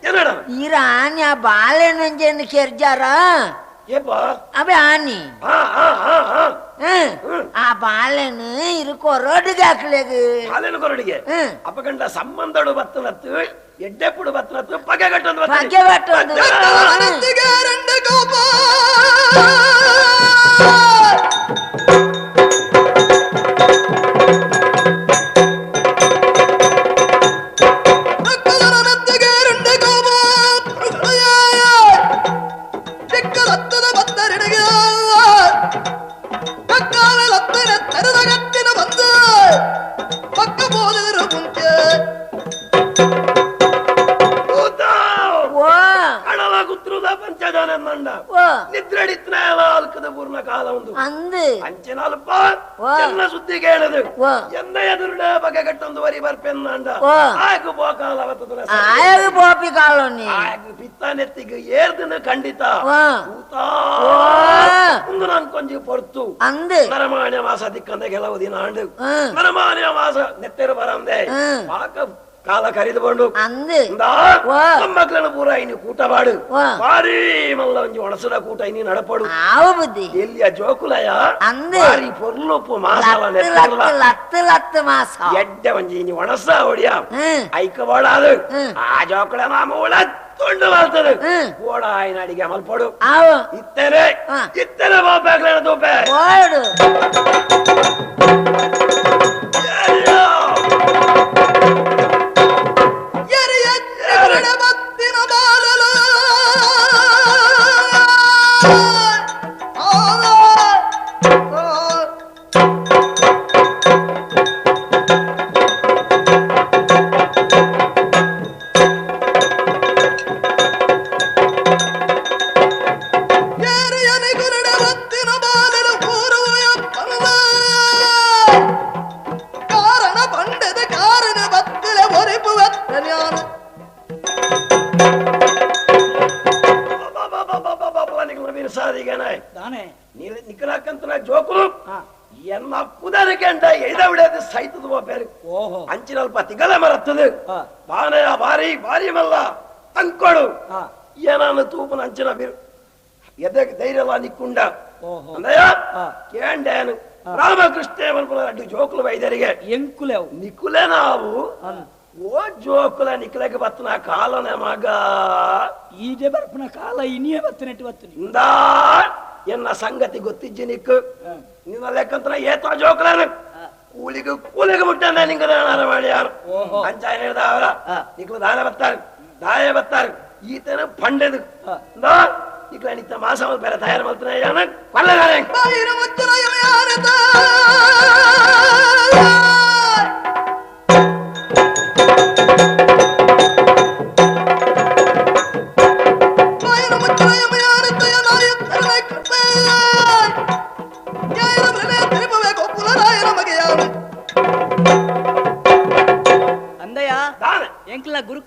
ಏನಡ ಈರ ಆನಿ ಆ ಬಾಳೆನಂಜೆನ್ ಕೆರ್ಜಾರ ಏಪ ಅಬೆ ಆನಿ ಆ ಆ ಆ ಆ ಆ ಬಾಳೆನು ಇರು ಕೊರಡಿಗೆ ಹಾಕ್ಲೇಗು ಬಾಳೆನು ಕೊರಡಿಗೆ ಅಪಗಂಡ ಸಂಬಂಧೋಡು ಬತ್ತನತ್ತು ಎಡ್ಡೆಪ್ಪುಡು ಬತ್ತನತ್ತು ಪಗೆ ಕಟ್ಟೊಂದು ಪಗೆ ಕಟ್ಟೊಂದು ಗೋಪ ಸುದ್ದಿ ಕೇಳದು ಎನ್ನ ಎದುರುಡ ಬಗೆ ಕಟ್ಟೊಂದು ವರಿ ಬರ್ಪೆನ್ನಾಂಡ ಆಗ ಬೋಕಾಲ ಆಗ ಬೋಪಿ ಕಾಲೋನಿ ಆಗ ಪಿತ್ತನೆತ್ತಿಗೆ ಏರ್ದನ ಖಂಡಿತ ಒಂದು ನಾನು ಕೊಂಚ ಪೊರ್ತು ಅಂದು ನರಮಾನ್ಯ ಮಾಸ ದಿಕ್ಕಂದ ಕೆಲವು ದಿನ ಆಂಡು ನರಮಾನ್ಯ ಮಾಸ ನೆತ್ತೆರು ಬರಂದೆ ಪಾಕ ಕಾಲ ಕರಿದುಕೊಂಡು ಅಂದು ಮಕ್ಕಳನ್ನು ಪೂರ ಇನ್ನು ಕೂಟ ಬಾಡು ಭಾರಿ ಮಲ್ಲ ಒಂಜಿ ಒಣಸುದ ಕೂಟ ಇನಿ ನಡಪಡು ಆವು ಬುದ್ಧಿ ಎಲ್ಲಿಯ ಜೋಕುಲಯ ಅಂದು ಭಾರಿ ಪೊರ್ಲುಪ್ಪು ಮಾಸಾಲ ಲತ್ತು ಲತ್ತು ಲತ್ತು ಮಾಸ ಎಡ್ಡೆ ಒಂಜಿ ಇನಿ ಒಣಸ ಹೊಡಿಯ ಐಕ ಬೋಡಾದು ಆ ಜೋಕುಳ ನಾಮ ಉಳ ತುಂಡು ಬರ್ತದೆ ಓಡ ಆಯ್ನ ಅಡಿಗೆ ಅಮಲ್ಪಡು ಇತ್ತೇನೆ ಇತ್ತೇನೆ ಬಾಪಾಗ್ಲೇನ ತೂಪೆ ಓಡು ಅಂಚಿನಲ್ಪ ತಿಗಲ ಮರತ್ತದೆ ಬಾನಯ ಬಾರಿ ಬಾರಿ ಮಲ್ಲ ಅಂಕೊಡು ಏನಾನ ತೂಪನ ಅಂಚಿನ ಬೀರು ಎದೆ ಧೈರ್ಯಲ ನಿಕ್ಕುಂಡ ಅಂದಯ ಕೇಂಡೇನು ರಾಮಕೃಷ್ಣ ಅಡ್ಡು ಜೋಕುಲು ವೈದ್ಯರಿಗೆ ಎಂಕುಲೆ ನಿಕುಲೆ ನಾವು ಓ ಜೋಕುಲ ನಿಕುಲೆಗೆ ಬತ್ತನ ಕಾಲನೆ ಮಗ ಈಜೆ ಬರ್ಪನ ಕಾಲ ಇನಿಯೇ ಬತ್ತನೆಟ್ಟು ಬತ್ತನಿ ಇಂದಾ ಎನ್ನ ಸಂಗತಿ ಗೊತ್ತಿಜ್ಜಿ ನಿಕ್ಕು ನಿನ್ನ ಲೆಕ್ಕಂತ ಏತ ಜೋಕುಲನು ಕೂಲಿಗೆ ಕೂಲಿಗೆ ಮುಟ್ಟಂದ ನಿಂಗೆ ಮಾಡ್ಯಾರು ಅಂಚಾಯ ಹೇಳಿದ ನಿಕ್ಲು ದಾನ ಬತ್ತಾರೆ ದಾಯ ಬತ್ತಾರೆ ಈತನ ಪಂಡದು ನಿಕ್ಲ ನಿತ್ತ ಮಾಸ ಬೇರೆ ತಯಾರು ಮಾಡ್ತಾನೆ ಕೊಲ್ಲಗಾರೆ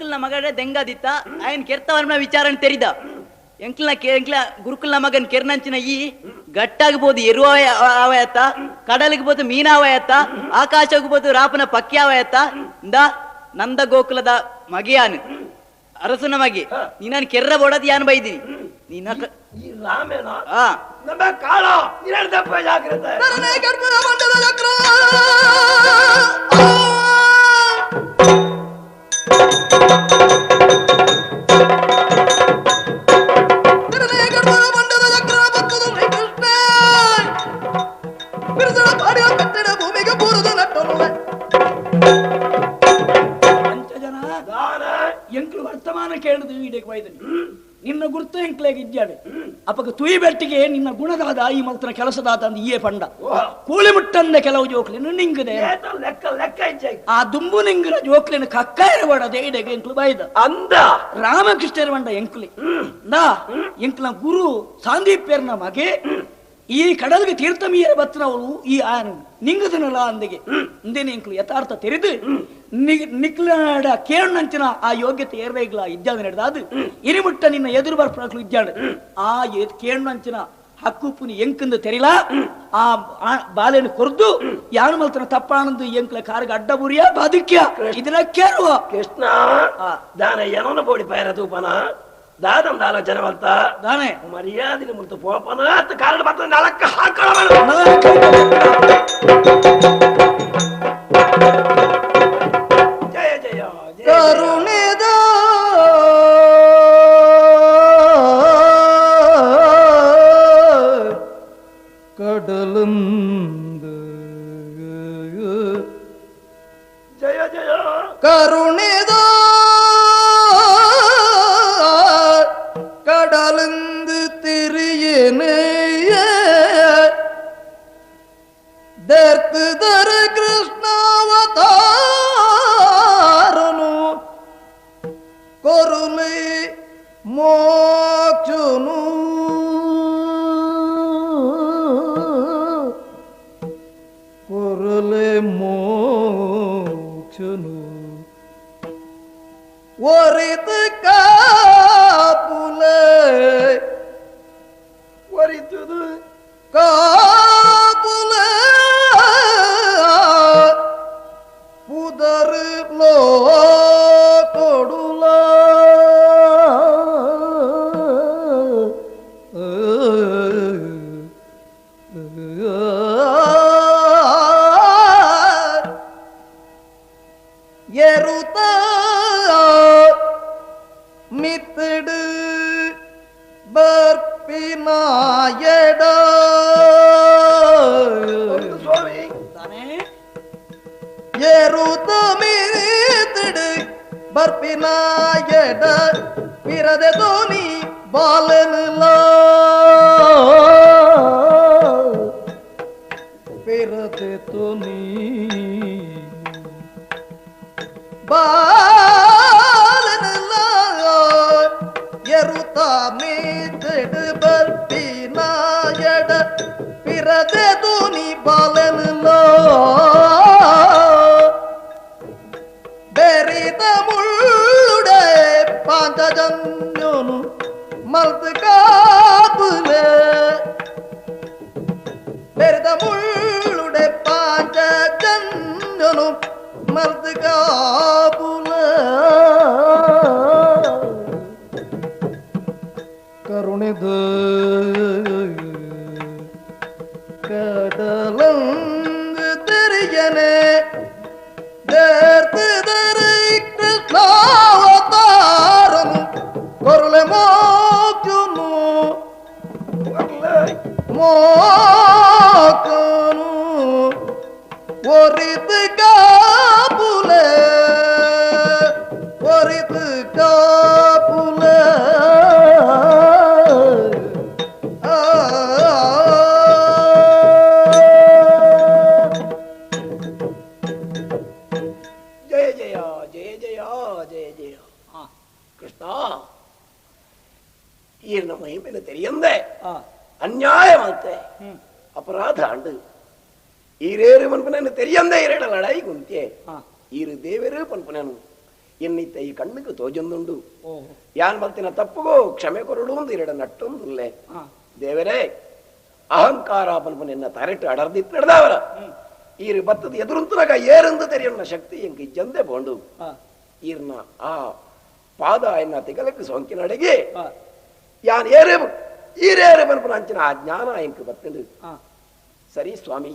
ಗುರುಕುಲ್ನ ಮಗಡೆ ದೆಂಗಾದಿತ್ತ ಆಯನ್ ಕೆರ್ತವನ ವಿಚಾರಣೆ ತೆರಿದ ಎಂಕ್ಲ ಎಂಕ್ಲ ಗುರುಕುಲ್ನ ಮಗನ್ ಕೆರ್ನಂಚಿನ ಈ ಗಟ್ಟಾಗಬಹುದು ಎರುವ ಆವಯತ್ತ ಕಡಲಿಗೆ ಬೋದು ಮೀನಾವಯತ್ತ ಆಕಾಶಕ್ಕೆ ಬೋದು ರಾಪನ ಪಕ್ಯಾವಯತ್ತ ಇಂದ ನಂದ ಗೋಕುಲದ ಮಗೆಯಾನು ಅರಸನ ಮಗೆ ನೀನಾನ್ ಕೆರ್ರ ಬೋಡದ್ ಯಾನ್ ಬೈದಿನಿ ನೀನ ಎಂಕ್ಲು ವರ್ತಮಾನ ಕೇಳುದು ಈಡೆಗೆ ವೈದನಿ ನಿನ್ನ ಗುರ್ತು ಎಂಕ್ಲೆಗೆ ಇದ್ದಾವೆ ಅಪಗ ತುಯಿ ಬೆಟ್ಟಿಗೆ ನಿನ್ನ ಗುಣದಾದ ಈ ಮಲ್ತನ ಕೆಲಸದಾದ ಅಂದ ಈಯೇ ಪಂಡ ಕೂಲಿ ಮುಟ್ಟಂದ ಕೆಲವು ಜೋಕ್ಲಿನ ನಿಂಗದೆ ಆ ದುಂಬು ನಿಂಗಿನ ಜೋಕ್ಲಿನ ಕಕ್ಕ ಇರಬೇಡದೆ ಈಡೆಗೆ ಎಂಕ್ಲು ಬೈದ ಅಂದ ರಾಮಕೃಷ್ಣರ ಬಂಡ ಎಂಕ್ಲಿ ನಾ ಎಂಕ್ಲ ಗುರು ಸಾಂದೀಪ್ಯರ್ನ ಮಗೆ ಈ ಕಡಲ್ಗೆ ತೀರ್ಥಮೀಯರ ಬತ್ತನವರು ಈ ಆಯನ ನಿಂಗದನಲ್ಲ ಅಂದಿಗೆ ಇಂದೇನೆ ಎಂಕ್ಲು ಯಥಾರ್ಥ ತೆರೆದು ನಿಕ್ಲಾಡ ಕೇಳಂಚಿನ ಆ ಯೋಗ್ಯತೆ ಏರ್ವೇಗ್ಲ ಇದ್ದಾದ ನಡೆದಾದು ಇರಿಮುಟ್ಟ ನಿನ್ನ ಎದುರು ಬರ್ಪಣಕ್ಲು ಇದ್ದಾಡು ಆ ಕೇಳಂಚಿನ ಹಕ್ಕುಪ್ಪುನಿ ಎಂಕಂದು ತೆರಿಲ ಆ ಬಾಲೆನ ಕೊರ್ದು ಯಾನು ಮಲ್ತನ ತಪ್ಪಾನಂದು ಎಂಕ್ಲ ಕಾರ್ಗ ಅಡ್ಡ ಬುರಿಯ ಬದುಕ್ಯ ಇದನ್ನ ಕೇಳುವ ಕೃಷ್ಣ ದಾನ ಏನೋ ಬೋಡಿ ಪೈರ ತೂಪನ ದಾದಂದ ಆಲೋಚನೆ ಬಂತ ದಾನೆ ಮರ್ಯಾದಿನ ಮುಂತು ಪೋಪನ ಕಾರಣ ಬರ್ತದೆ ನಾಲ್ಕು ಹಾಕೊಳ್ಳ ಜಯ ಜಯ ಕರುಣಿದ ಕಡಲಂದು ಜಯ ಜಯ ಕರುಣಿದ கடலந்து திரியனே தர்த்து தர கிருஷ்ணாவதாரனு கொருளை மோக்ஷனு கொருளை மோக்ஷனு ஒரித்து காப்புலே ஒரித்துது காப்புலே புதரு லோ கொடுல எருத மித்திடு பர்பினாயட எருத மித்திடு பர்பினாயட பிறத தோனி பாலனுலா பிறத தோனி ಬಾಲನಲ್ಲ ಎರುತ ಮೇಜಡು ಬರ್ಪಿನಾಯಡ ಪಿರದೆ ಧೋನಿ ಬಾಲನಲ್ಲ ಬೆರಿದ ಮುಳ್ಳುಡೆ ಪಾಂಚಜನ್ಯೋನು ಮಲ್ತು ಕಾಪುಲೆ ಬೆರಿದ ಮುಳ್ಳುಡೆ ಪಾಂಚಜನ್ಯೋನು ಮರ್ದ ಕಾಬುಲ ಕರುಣಿದ ಕಡಲಂದು ತೆರಿಯನೆ ದೇರ್ತಿದರೆ ಕೃಷ್ಣಾವತಾರನು ಕೊರುಳೆ ಮೋಕ್ಯುನು ಮೋಕನು ஒரித்து காப்புல ஒரித்து காப்புல ಜಯ ಜಯ ಜಯ ಜಯ ಜಯ ಜಯ ಕೃಷ್ಣ ಈರ್ನ ಮಹಿಮೆನ ತೆರಿಯಂದೆ ಅನ್ಯಾಯವಂತೆ ಅಪರಾಧ ಅಂಡು ಈರೇರು ಪನ್ಪುನನು ತೆರಿಯಂದೆ ಈರೇಡ ಲಡಾಯಿ ಕುಂತೆ ಈರು ದೇವರು ಪನ್ಪುನನು ಎನ್ನಿತ್ತ ಈ ಕಣ್ಣುಗೆ ತೋಜೊಂದುಂಡು. ಯಾನ್ ಮಲ್ತಿನ ತಪ್ಪುಗೋ ಕ್ಷಮೆ ಕೊರಡು ಒಂದು ಎರಡ ನಟ್ಟೊಂದುಲ್ಲೆ. ದೇವರೇ, ಅಹಂಕಾರ ಪನ್ಪು ಎನ್ನ ತರೆಟ್ಟು ಅಡರ್ದಿತ್ತು ನಡೆದವರ ಈರು ಬತ್ತದ ಎದುರುಂತನಾಗ ಏರೆಂದು ತೆರೆಯಣ್ಣ ಶಕ್ತಿ ಎಂಕ ಇಜ್ಜಂದೆ ಬೋಂಡು. ಈರ್ನ ಆ ಪಾದ ಎನ್ನ ತಿಗಲಕ್ಕೆ ಸೋಂಕಿನ ಅಡೆಗೆ ಯಾನ್ ಏರು ಈರೇರು ಪನ್ಪುನ ಅಂಚಿನ ಆ ಜ್ಞಾನ ಎಂಕ ಬತ್ತಂಡು. ಸರಿ ಸ್ವಾಮಿ,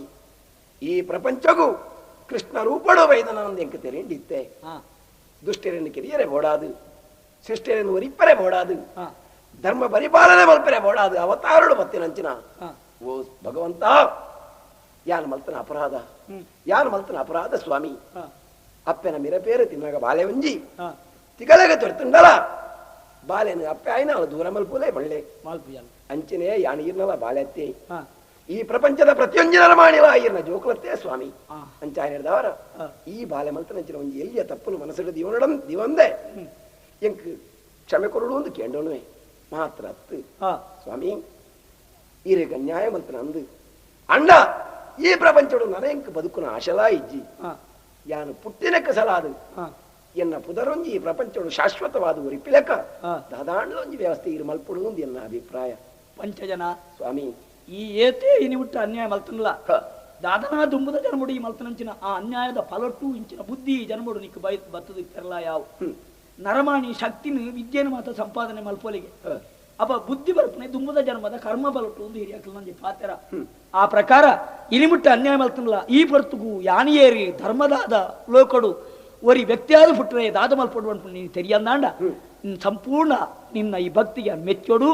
ಈ ಪ್ರಪಂಚಗೂ ಕೃಷ್ಣ ರೂಪಡು ವೈದನ ಎಂಕ ತೆರೆಂಡಿತ್ತೆ. ದುಷ್ಟರನ್ನು ಕಿರಿಯರೆ ಬೋಡಾದು, ಶಿಷ್ಟರನ್ನು ಒರಿಪ್ಪರೆ ಬೋಡಾದು, ಧರ್ಮ ಪರಿಪಾಲನೆ ಮಲ್ಪರೆ ಬೋಡಾದು ಅವತಾರಡು ಬತ್ತಿನಂಚಿನ ಓ ಭಗವಂತ, ಯಾನ್ ಮಲ್ತನ ಅಪರಾಧ, ಯಾನ್ ಮಲ್ತನ ಅಪರಾಧ ಸ್ವಾಮಿ. ಅಪ್ಪೆನ ಮಿರಪೇರು ತಿನ್ನಾಗ ಬಾಲೆ ಒಂಜಿ ತಿಗಲಗ ತೊರ್ತುಂಡಲ ಬಾಲೆನ ಅಪ್ಪೆ ಆಯ್ನ ದೂರ ಮಲ್ಪುಲೆ ಬಳ್ಳೆ ಅಂಚಿನೇ ಯಾನ್ ಈರ್ನಲ ಬಾಲೆತ್ತಿ. ಈ ಪ್ರಪಂಚದ ಪ್ರತಿಯೊಂಜಿನ ಮಾಡಿಲ್ಲ ಈರ್ನ ಜೋಕುಲತ್ತೆ ಸ್ವಾಮಿ. ಅಂಚಾಯ ಹಿಡ್ದವರ ಈ ಬಾಲೆ ಮಲ್ತನಂಚಿನ ಒಂಜಿ ಎಲ್ಲಿಯ ತಪ್ಪುನು ಮನಸ್ಸಿಡ ದಿವನಡಂ ದಿವಂದೆ ಎಂಕ್ ಕ್ಷಮೆ ಕೊರಡು ಒಂದು ಕೇಂಡೋಣುವೆ ಮಾತ್ರ ಅತ್ತು ಸ್ವಾಮಿ. ಈರೇಗ ನ್ಯಾಯ ಮಂತನ ಅಂದು ಅಣ್ಣ, ಈ ಪ್ರಪಂಚಡು ನನಂಕ್ ಬದುಕುನ ಆಶಲಾ ಇಜ್ಜಿ. ಯಾನು ಪುಟ್ಟಿನಕ್ಕೆ ಸಲಾದು ಎನ್ನ ಪುದರೊಂಜಿ ಈ ಪ್ರಪಂಚಡು ಶಾಶ್ವತವಾದ ಉರಿಪಿಲೆಕ್ಕ ದಾದಾಂಡ್ಲೊಂಜಿ ವ್ಯವಸ್ಥೆ ಇರು ಮಲ್ಪುಡು ಒಂದು ಎನ್ನ ಅಭಿಪ್ರಾಯ. ಪಂಚಜನ ಸ್ವಾಮಿ, ಈ ಏತೇ ಇನಿಬಿಟ್ಟು ಅನ್ಯಾಯ ಮಲ್ತನಲ್ಲ ದಾದನಾ ದುಂಬುದ ಜನ್ಮುಡು ಈ ಮಲ್ತನಂಚಿನ ಆ ಅನ್ಯಾಯದ ಫಲೊಟ್ಟು ಇಂಚಿನ ಬುದ್ಧಿ ಜನ್ಮುಡು ನಿಕ್ಕು ಬೈ ಬತ್ತದ ಇತ್ತರಲ್ಲ ಯಾವ ನರಮಾಣಿ ಶಕ್ತಿನ ವಿದ್ಯೆನ ಮಾತ್ರ ಸಂಪಾದನೆ ಮಲ್ಪೋಲಿಗೆ ಅಪ್ಪ ಬುದ್ಧಿ ಬರ್ಪನೆ ದುಂಬುದ ಜನ್ಮದ ಕರ್ಮ ಬಲಟ್ಟು ಒಂದು ಹಿರಿಯಕಲ್ ನಂಜಿ ಪಾತ್ರ. ಆ ಪ್ರಕಾರ ಇನಿಮಿಟ್ಟ ಅನ್ಯಾಯ ಮಲ್ತನಲ್ಲ ಈ ಪರ್ತುಗು ಯಾನಿಯೇರಿ ಧರ್ಮದಾದ ಲೋಕಡು ಒರಿ ವ್ಯಕ್ತಿಯಾದ ಪುಟ್ಟರೆ ದಾದ ಮಲ್ಪಡು ಅನ್ಕೊಂಡು ನೀನು ತೆರಿಯಂದಾಂಡ ಸಂಪೂರ್ಣ ನಿನ್ನ ಈ ಭಕ್ತಿಗೆ ಮೆಚ್ಚೋಡು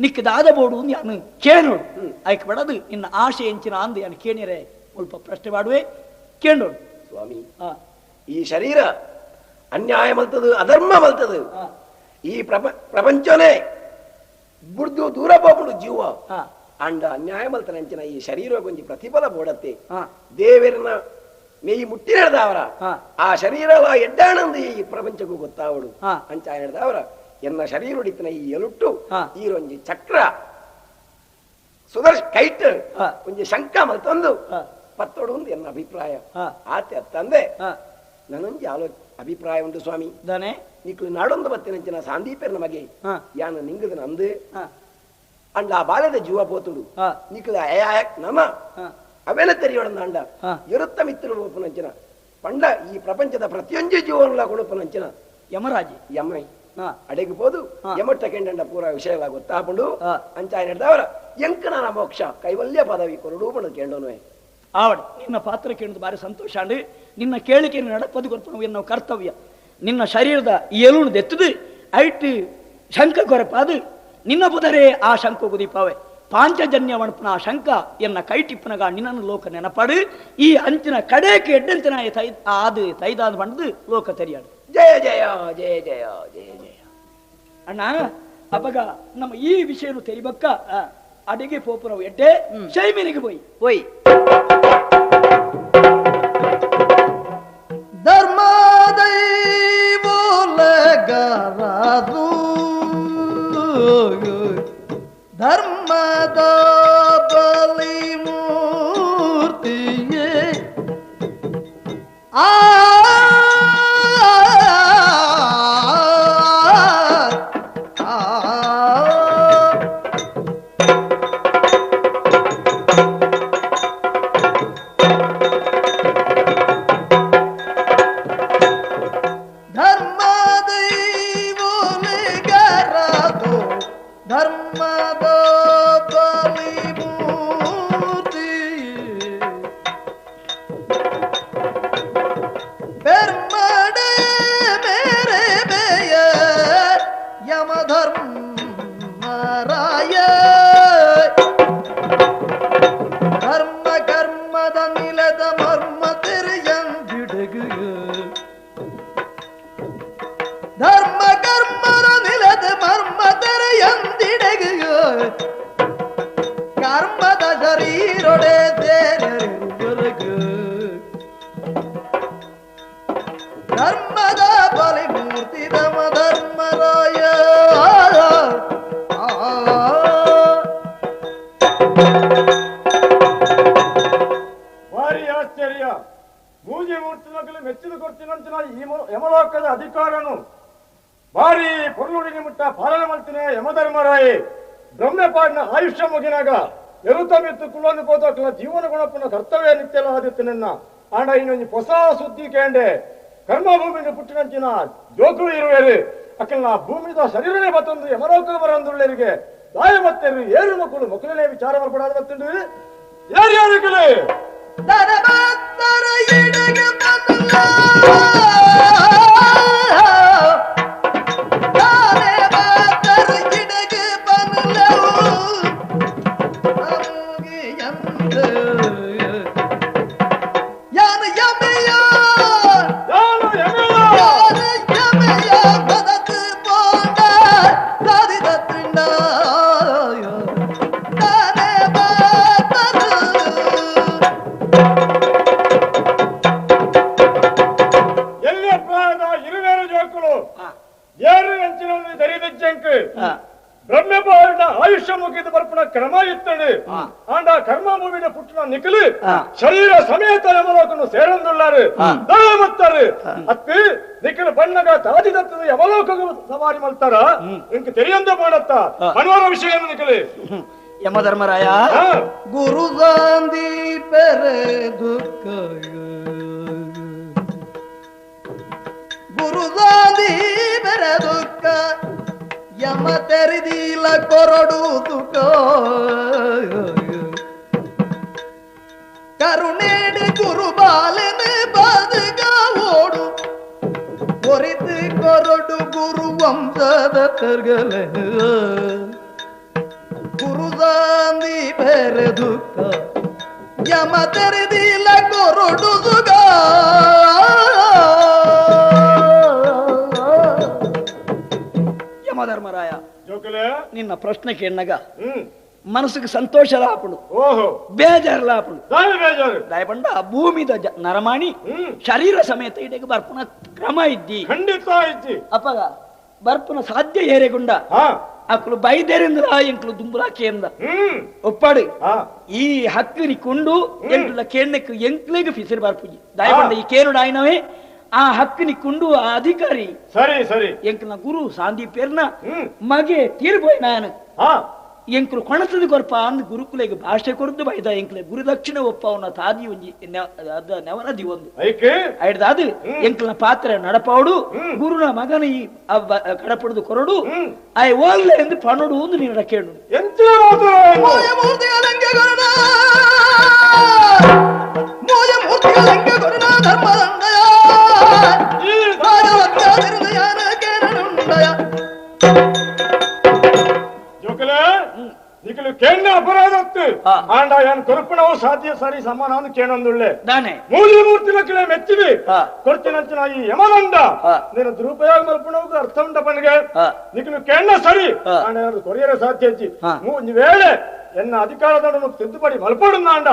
ನಿಕ್ಕ ದಾದ ಬೋಡು ಯಾನು ಕೇಳೋಡು ಆಯ್ಕೆ ಬಡದು ನಿನ್ನ ಆಶೆ ಎಂಚಿನ ಅಂದು ಯಾನು ಕೇಣಿರೆ ಸ್ವಲ್ಪ ಪ್ರಶ್ನೆ ಮಾಡುವೆ ಕೇಳೋಡು. ಸ್ವಾಮಿ, ಈ ಶರೀರ ಅನ್ಯಾಯ ಮಲ್ತದು, ಅಧರ್ಮ ಮಲ್ತದು, ಈ ಪ್ರಪಂಚನೇ ಬುಡ್ದು ದೂರ ಹೋಗ್ಬಿಡು ಜೀವ ಅಂಡ ಅನ್ಯಾಯ ಮಲ್ತನಂಚಿನ ಈ ಶರೀರ ಕೊಂಚ ಪ್ರತಿಫಲ ಬೋಡತ್ತೆ. ದೇವರನ್ನ ಮೇಯಿ ಮುಟ್ಟಿ ನಡೆದವರ ಆ ಶರೀರ ಎಡ್ಡಾಣಂದು ಈ ಪ್ರಪಂಚಕ್ಕೂ ಗೊತ್ತಾವಡು. ಅಂಚ ನಡೆದವರ ಎನ್ನ ಶರೀರೊಡಿತನ ಈ ಎಲುಟ್ಟು ಈರೊಂಜಿ ಚಕ್ರ ಸುದರ್ಶ್ ಕೈಟ್ ಒಂಜಿ ಶಂಕ ಮಲ್ತೊಂದು ಪತ್ತೊಡು ಒಂದು ಎನ್ನ ಅಭಿಪ್ರಾಯ. ಆತೆ ಅತ್ತಂದೆ ನನ್ನೊಂಜಿ ಆಲೋ ಅಭಿಪ್ರಾಯ ಉಂಟು ಸ್ವಾಮಿ. ನಿಕ್ಲು ನಾಡೊಂದು ಬತ್ತಿನಂಚಿನ ಸಾಂದೀಪೆರ್ ನಮಗೆ ಯಾನ ನಿಂಗದ ನಂದು ಅಂಡ ಆ ಬಾಲ್ಯದ ಜೀವ ಪೋತುಡು ನಿಕ್ಲು ನಮ ಅವೆಲ್ಲ ತೆರೆಯೋಣ ಅಂಡ ಎರುತ್ತ ಮಿತ್ರರು ಒಪ್ಪನಂಚಿನ ಪಂಡ ಈ ಪ್ರಪಂಚದ ಪ್ರತಿಯೊಂಜಿ ಜೀವನಲ ಕೊಡುಪನಂಚಿನ ಯಮರಾಜಿ ಯಮೈ ಅಡೆಗೆ ಪೋದು ಯಮಟ್ಟ ಕೆಂಡಂಡ ಪೂರ ವಿಷಯ ಗೊತ್ತಾಪುಂಡು. ಅಂಚಾಯ ನಡೆದವರ ಎಂಕನ ಮೋಕ್ಷ ಕೈವಲ್ಯ ಪದವಿ ಕೊರಡು ಪಂಡ ಕೇಂಡೋನುವೆ. ಆವಡೆ ನಿನ್ನ ಪಾತ್ರ ಕೇಳಿದ ಭಾರಿ ಸಂತೋಷ ಅಂಡು ನಿನ್ನ ಕೇಳಿಕೆಯನ್ನು ನಡಪದು ಕೊರ್ಪಣ ಎನ್ನುವ ಕರ್ತವ್ಯ. ನಿನ್ನ ಶರೀರದ ಎಲುಣು ದೆತ್ತದು ಐಟ್ ಶಂಕ ಕೊರಪಾದು ನಿನ್ನ ಬುಧರೇ ಆ ಶಂಕ ಕುದೀಪಾವೆ ಪಾಂಚಜನ್ಯ ವಣಪನ ಆ ಶಂಕ ಎನ್ನ ಕೈಟಿಪ್ಪನಗ ನಿನ್ನನ್ನು ಲೋಕ ನೆನಪಾಡು ಈ ಅಂಚಿನ ಕಡೆಗೆ ಎಡ್ಡಂಚಿನ ತೈ ಆದು ತೈದಾದ ಬಂದು ಲೋಕ ತೆರಿಯಾಡು. ಜಯ ಜಯ ಜಯ ಜಯ ಜಯ ಜಯ ಅಣ್ಣ. ಅಪ್ಪಗ ನಮ್ಮ ಈ ವಿಷಯನು ತೆರಿಬಕ್ಕ ಅಡಿಗೆ ಪೋಪುರವು ಎಡ್ಡೆ ಶೈಮಿನಿಗೆ ಪೋಯ್ ಪೋಯ್ ಧರ್ಮದೈವೋಲಗರಾದು ಧರ್ಮದ ಬಲಿ ಮೂರ್ತಿಯೇ ಆ ಧರ್ಮದ ಬುಡಿನಿ ಮುಟ್ಟ ಪಾಲನೆ ಮಾಡ್ತೀನಿ ಯಮಧರ್ಮರಾಯಿ ಬ್ರಹ್ಮಪಾಡಿನ ಆಯುಷ್ಯ ಮುಗಿನಾಗ ಎರುತ ಮಿತ್ತು ಕುಳ್ಳೊಂದು ಪೋತಕ್ಲ ಜೀವನ ಗುಣಪುನ ಕರ್ತವ್ಯ ನಿತ್ಯಲ ಆದಿತ್ತು ನಿನ್ನ ಆಂಡ ಇನ್ನೊಂದು ಹೊಸ ಸುದ್ದಿ ಕೇಂಡೆ ಕರ್ಮಭೂಮಿನ ಪುಟ್ಟಿನಂಚಿನ ಜೋಕುಲು ಇರುವೇರು ಅಕ್ಕಲ್ನ ಭೂಮಿದ ಶರೀರನೇ ಬತ್ತೊಂದು ಯಮಲೋಕ ಬರಂದುಳ್ಳರಿಗೆ ದಾಯ ಮತ್ತೆರು ಏರು ಮಕ್ಕಳು ಮಕ್ಕಳನ್ನೇ ವಿಚಾರ ಮಾಡ್ಕೊಡಾದ ಬತ್ತುಂಡು ಯಾರು ಯಾರು ಕಲೆ ಕ್ರಮ ಇತ್ತಣೆ ಆಂಡ ಕರ್ಮ ಮೂವಿನ ಪುಟ್ಟಿನ ನಿಖಲು ಶರೀರ ಸಮೇತ ಯಮಲೋಕನು ಸೇರಂದುಳ್ಳಾರು ಮತ್ತಾರೆ ಅತ್ತಿ ನಿಖಲು ಬಣ್ಣಗ ತಾದಿ ದತ್ತದ ಯಮಲೋಕ ಸವಾರಿ ಮಲ್ತಾರ ಇಂಕ ತೆರಿಯಂದ ಮಾಡತ್ತ ಮನೋರ ವಿಷಯ ನಿಖಲು ಯಮಧರ್ಮರಾಯ ಗುರು ಗಾಂಧಿ ಪೆರೆ ದುಃಖ ಗುರು ಗಾಂಧಿ ಪೆರೆ ದುಃಖ ಯಮ ತೆರಿದಿಲ್ಲ ಕೊರಡು ತುಕ ಕರುಣೇಡಿ ಗುರು ಬಾಲನೆ ಬದುಕ ಓಡು ಕೊರಿತು ಕೊರಡು ಗುರು ವಂಶದ ತರ್ಗಲೆ ಗುರುದಾಂದಿ ಬೇರೆ ದುಃಖ ಯಮ ತೆರಿದಿಲ್ಲ ಕೊರಡು ಸುಗ ಯಮಧರ್ಮರಾಯ ನಿನ್ನ ಪ್ರಶ್ನೆ ಕೇಳಿನಾಗ ಮನಸ್ಸಿಗೆ ಸಂತೋಷ ಲಾಪುಡು ಬೇಜಾರು ಲಾಪುಡು ದಯಪಂಡ ಭೂಮಿದ ನರಮಾಣಿ ಶರೀರ ಸಮೇತ ಇಡೆಗೆ ಬರ್ಪುನ ಕ್ರಮ ಇದ್ದಿ ಖಂಡಿತ ಇದ್ದಿ ಅಪ್ಪಗ ಬರ್ಪುನ ಸಾಧ್ಯ ಏರೆಗುಂಡ ಅಕ್ಕಳು ಬೈದೇರಿಂದ ಎಂಕ್ಲು ದುಂಬುಲ ಕೇಂದ ಒಪ್ಪಾಡು ಈ ಹಕ್ಕು ಕೊಂಡು ಎಂಕ್ಲ ಕೇಂದ್ರಕ್ಕೆ ಎಂಕ್ಲಿಗೆ ಫಿಸಿರು ಬರ್ಪುಜಿ ದಯಪಂಡ ಈ ಕೇನುಡ ಆಯ್ನವೇ ಆ ಹಕ್ಕನಿ ಕೊಂಡು ಆ ಅಧಿಕಾರಿ ಸರಿ ಸರಿ ಎಂಕ್ಲ ಗುರು ಸಾಂದೀಪೇರ್ನ ಮಗೆ ತೀರ್ಬೋಯ್ ನಾನು ಎಂಕ್ಲು ಕೊಣಸದ ಕೊರ್ಪ ಅಂದ್ ಗುರುಕುಲೆಗೆ ಭಾಷೆ ಕೊರದು ಬೈದ ಎಂಕ್ಲೆ ಗುರು ದಕ್ಷಿಣ ಒಪ್ಪವನ ತಾದಿ ಒಂಜಿ ನೆವನದಿ ಒಂದು ಐಡ್ದ ಅದು ಎಂಕ್ಲನ ಪಾತ್ರ ನಡಪಾಡು ಗುರುನ ಮಗನ ಈ ಕಡಪಡದು ಕೊರಡು I ಓಲ್ಲೆ ಎಂದು ಪಣಡು ಒಂದು ನೀನು ಕೇಳು ನಿಖಲು ಕೇಂದ್ರ ಅಪರಾಧತ್ತು ಆಂಡ ಯಾನ್ ಕೊರಪಣವು ಸಾಧ್ಯ ಸರಿ ಸಮಾನ ಕೇಣೊಂದುಳ್ಳೆ ಮೂಲಿ ಮೂರ್ತಿ ನಕಲೆ ಮೆಚ್ಚಿದೆ ಕೊಡ್ತಿನಂಚಿನ ಈ ಯಮದಂಡ ನೀನು ದುರುಪಯೋಗ ಮಲ್ಪಣವು ಅರ್ಥ ಉಂಟ ಪಣಿಗೆ ನಿಖಲು ಕೇಂದ್ರ ಸರಿ ಆಂಡ ಕೊರಿಯರ ಸಾಧ್ಯ ಹೆಚ್ಚಿ ವೇಳೆ ಎನ್ನ ಅಧಿಕಾರದನ್ನು ತಿದ್ದುಪಡಿ ಮಲ್ಪಡುಂದಾಂಡ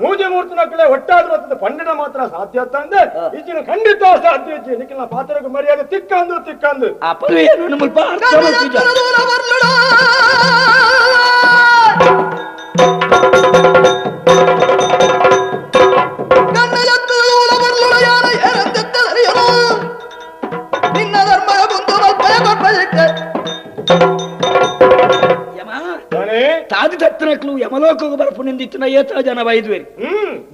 ಮೂಜೆ ಮೂರ್ತಿ ನಕಲೆ ಒಟ್ಟಾದ ಬರ್ತದೆ ಪಂಡಿನ ಮಾತ್ರ ಸಾಧ್ಯ ಅಂದೆ ಈಚಿನ ಖಂಡಿತ ಸಾಧ್ಯ ಹೆಚ್ಚಿ ನಿಖಿಲ್ನ ಪಾತ್ರಕ್ಕೆ ಮರ್ಯಾದೆ ತಿಕ್ಕಂದು ತಿಕ್ಕಂದು ನಿನ್ನ ಧರ್ಮ ತಾದಿ ತತ್ತನಕ್ಲು ಯಮಲೋಕకు ಬರಪುನಿಂದಿತ್ತಿನ ಏತ ಜನ ಬೈದ್ವೇರಿ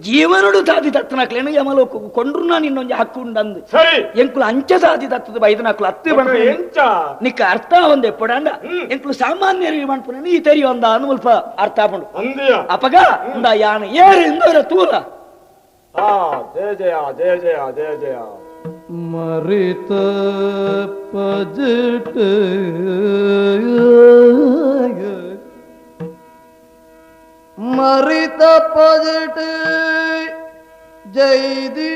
ಜೀವನುಡು ತಾದಿ ತತ್ತನಕ್ಲೇನು ಯಮಲೋಕకు ಕೊಂಡ್ರು ನಿನ್ನೊಂದು ಹಕ್ಕು ಉಂಡಂದು ಸರಿ ಎಂಕುಲು ಅಂಚ ತಾದಿ ತತ್ತದ ಬೈದನಕ್ಲು ಅತ್ತು ಬಣ್ಣ ನಿಕ್ಕ ಅರ್ಥ ಒಂದ್ ಎಪ್ಪಡಂಡ ಎಂಕುಲು ಸಾಮಾನ್ಯರಿಗೆ ಮಣ್ಪುನ ಈ ತೆರಿ ಒಂದ ಅನುಮಲ್ಪ ಅರ್ಥ ಪಂಡು ಅಪಗ ಉಂಡ ಯಾನ ಏರು ಇಂದವರ ತೂರ ಜಯ ಜಯ ಜಯ ಜಯ ಜಯ ಜಯ ಮರಿತ ಪಜಟ ಮರಿತ ಪಜಟ ಜೈದಿ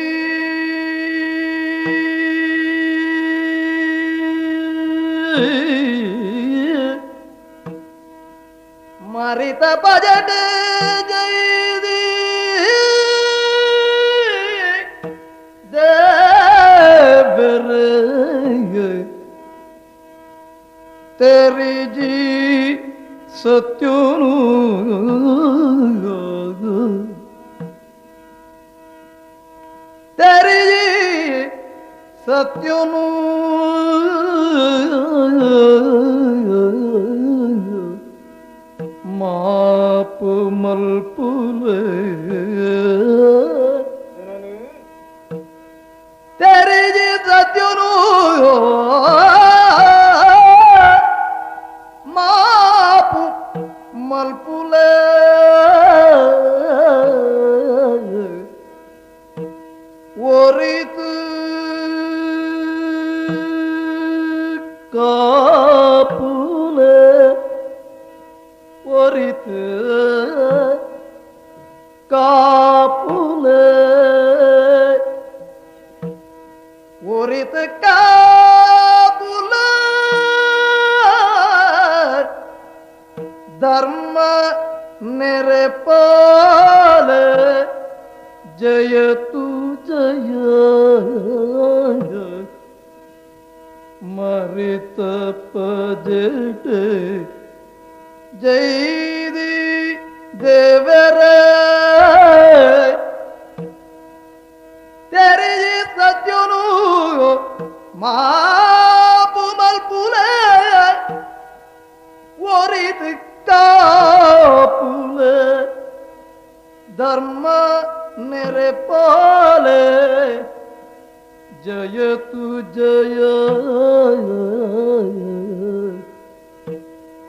ಮರಿತ ಪಜಟ ಜೈದಿ ದೇವರ तेरी जी सत्योनु तेरी जी सत्योनु। ಒರಿತು ಕಾಪುಲೆ ಒರಿತು ಕಾಪುಲೆ ಧರ್ಮ ನೆರೆಪಾಲೆ ಜಯತು ಜಯ ಮರಿತ ಪಜಟ ಜೈದಿ ದೇವರ ತೆರಿ ಸತ್ಯನು ಮಾಪು ಮಲ್ಪುಲೆ ಒರಿದು ಕಾಪುಲೆ ಧರ್ಮ ನೆರೆಪಾಲೆ ಜಯತು ಜಯ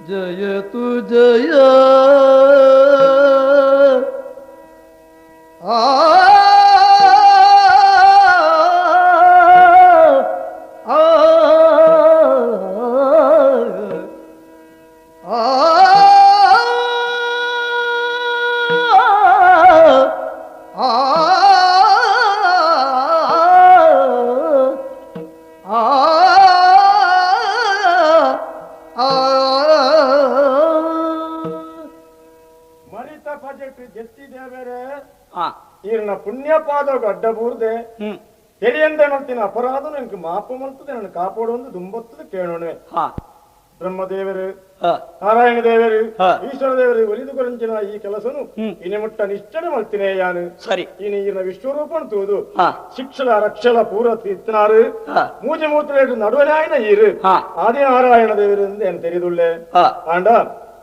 ಜಯತು ಜಯ ಆ ಆ ಆ ಈರ್ನ ಪುಣ್ಯಪಾದ ಅಡ್ಡ ಬೂರ್ದೆ ತೆರಿಯಂದ ಮಲ್ತಿನ ಅಪರಾಧ ನನಗೆ ಮಾಪು ಮಲ್ತದೆ ನನ್ನ ಕಾಪಾಡು ಒಂದು ದುಂಬತ್ತದ ಕೇಳೋಣ. ಬ್ರಹ್ಮದೇವರು ನಾರಾಯಣ ದೇವರು ಈಶ್ವರ ದೇವರು ಒಲಿದು ಕೊರಂಚಿನ ಈ ಕೆಲಸನು ಇನಿ ಮುಟ್ಟ ನಿಶ್ಚಯ ಮಲ್ತಿನೇ ಯಾನು ಸರಿ ಇನಿ ಈರ್ನ ವಿಶ್ವರೂಪನ್ ತೂದು ಶಿಕ್ಷಲ ರಕ್ಷಲ ಪೂರ ತೀರ್ಥನಾರು ಮೂಜೆ ಮೂತ್ರ ನಡುವನಾಯನ ಈರು ಆದಿನಾರಾಯಣ ದೇವರು ಏನು ತೆರಿದುಳ್ಳೆ ಆಂಡ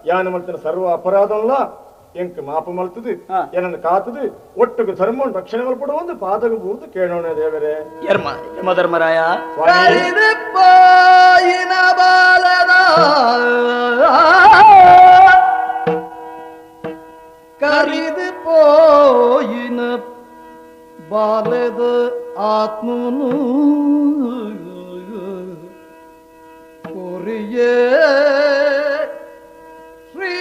ಯಾನು ಮಲ್ತಿನ ಸರ್ವ ಅಪರಾಧಲ್ಲ ಎಂಕ್ ಮಾಪು ಮಲ್ತದು ಏನನ್ನು ಕಾತದು ಒಟ್ಟುಗು ಧರ್ಮ ರಕ್ಷಣೆ ಮಲ್ಪಡು ಒಂದು ಪಾದಗ ಬೂದು ಕೇಳೋಣ ದೇವರೇ. ಯಮಧರ್ಮರಾಯ ಬಾಲದ ಕರಿದು ಪೋಯಿನ ಬಾಲದ ಆತ್ಮನು ಕೊರಿಯೇ ಶ್ರೀ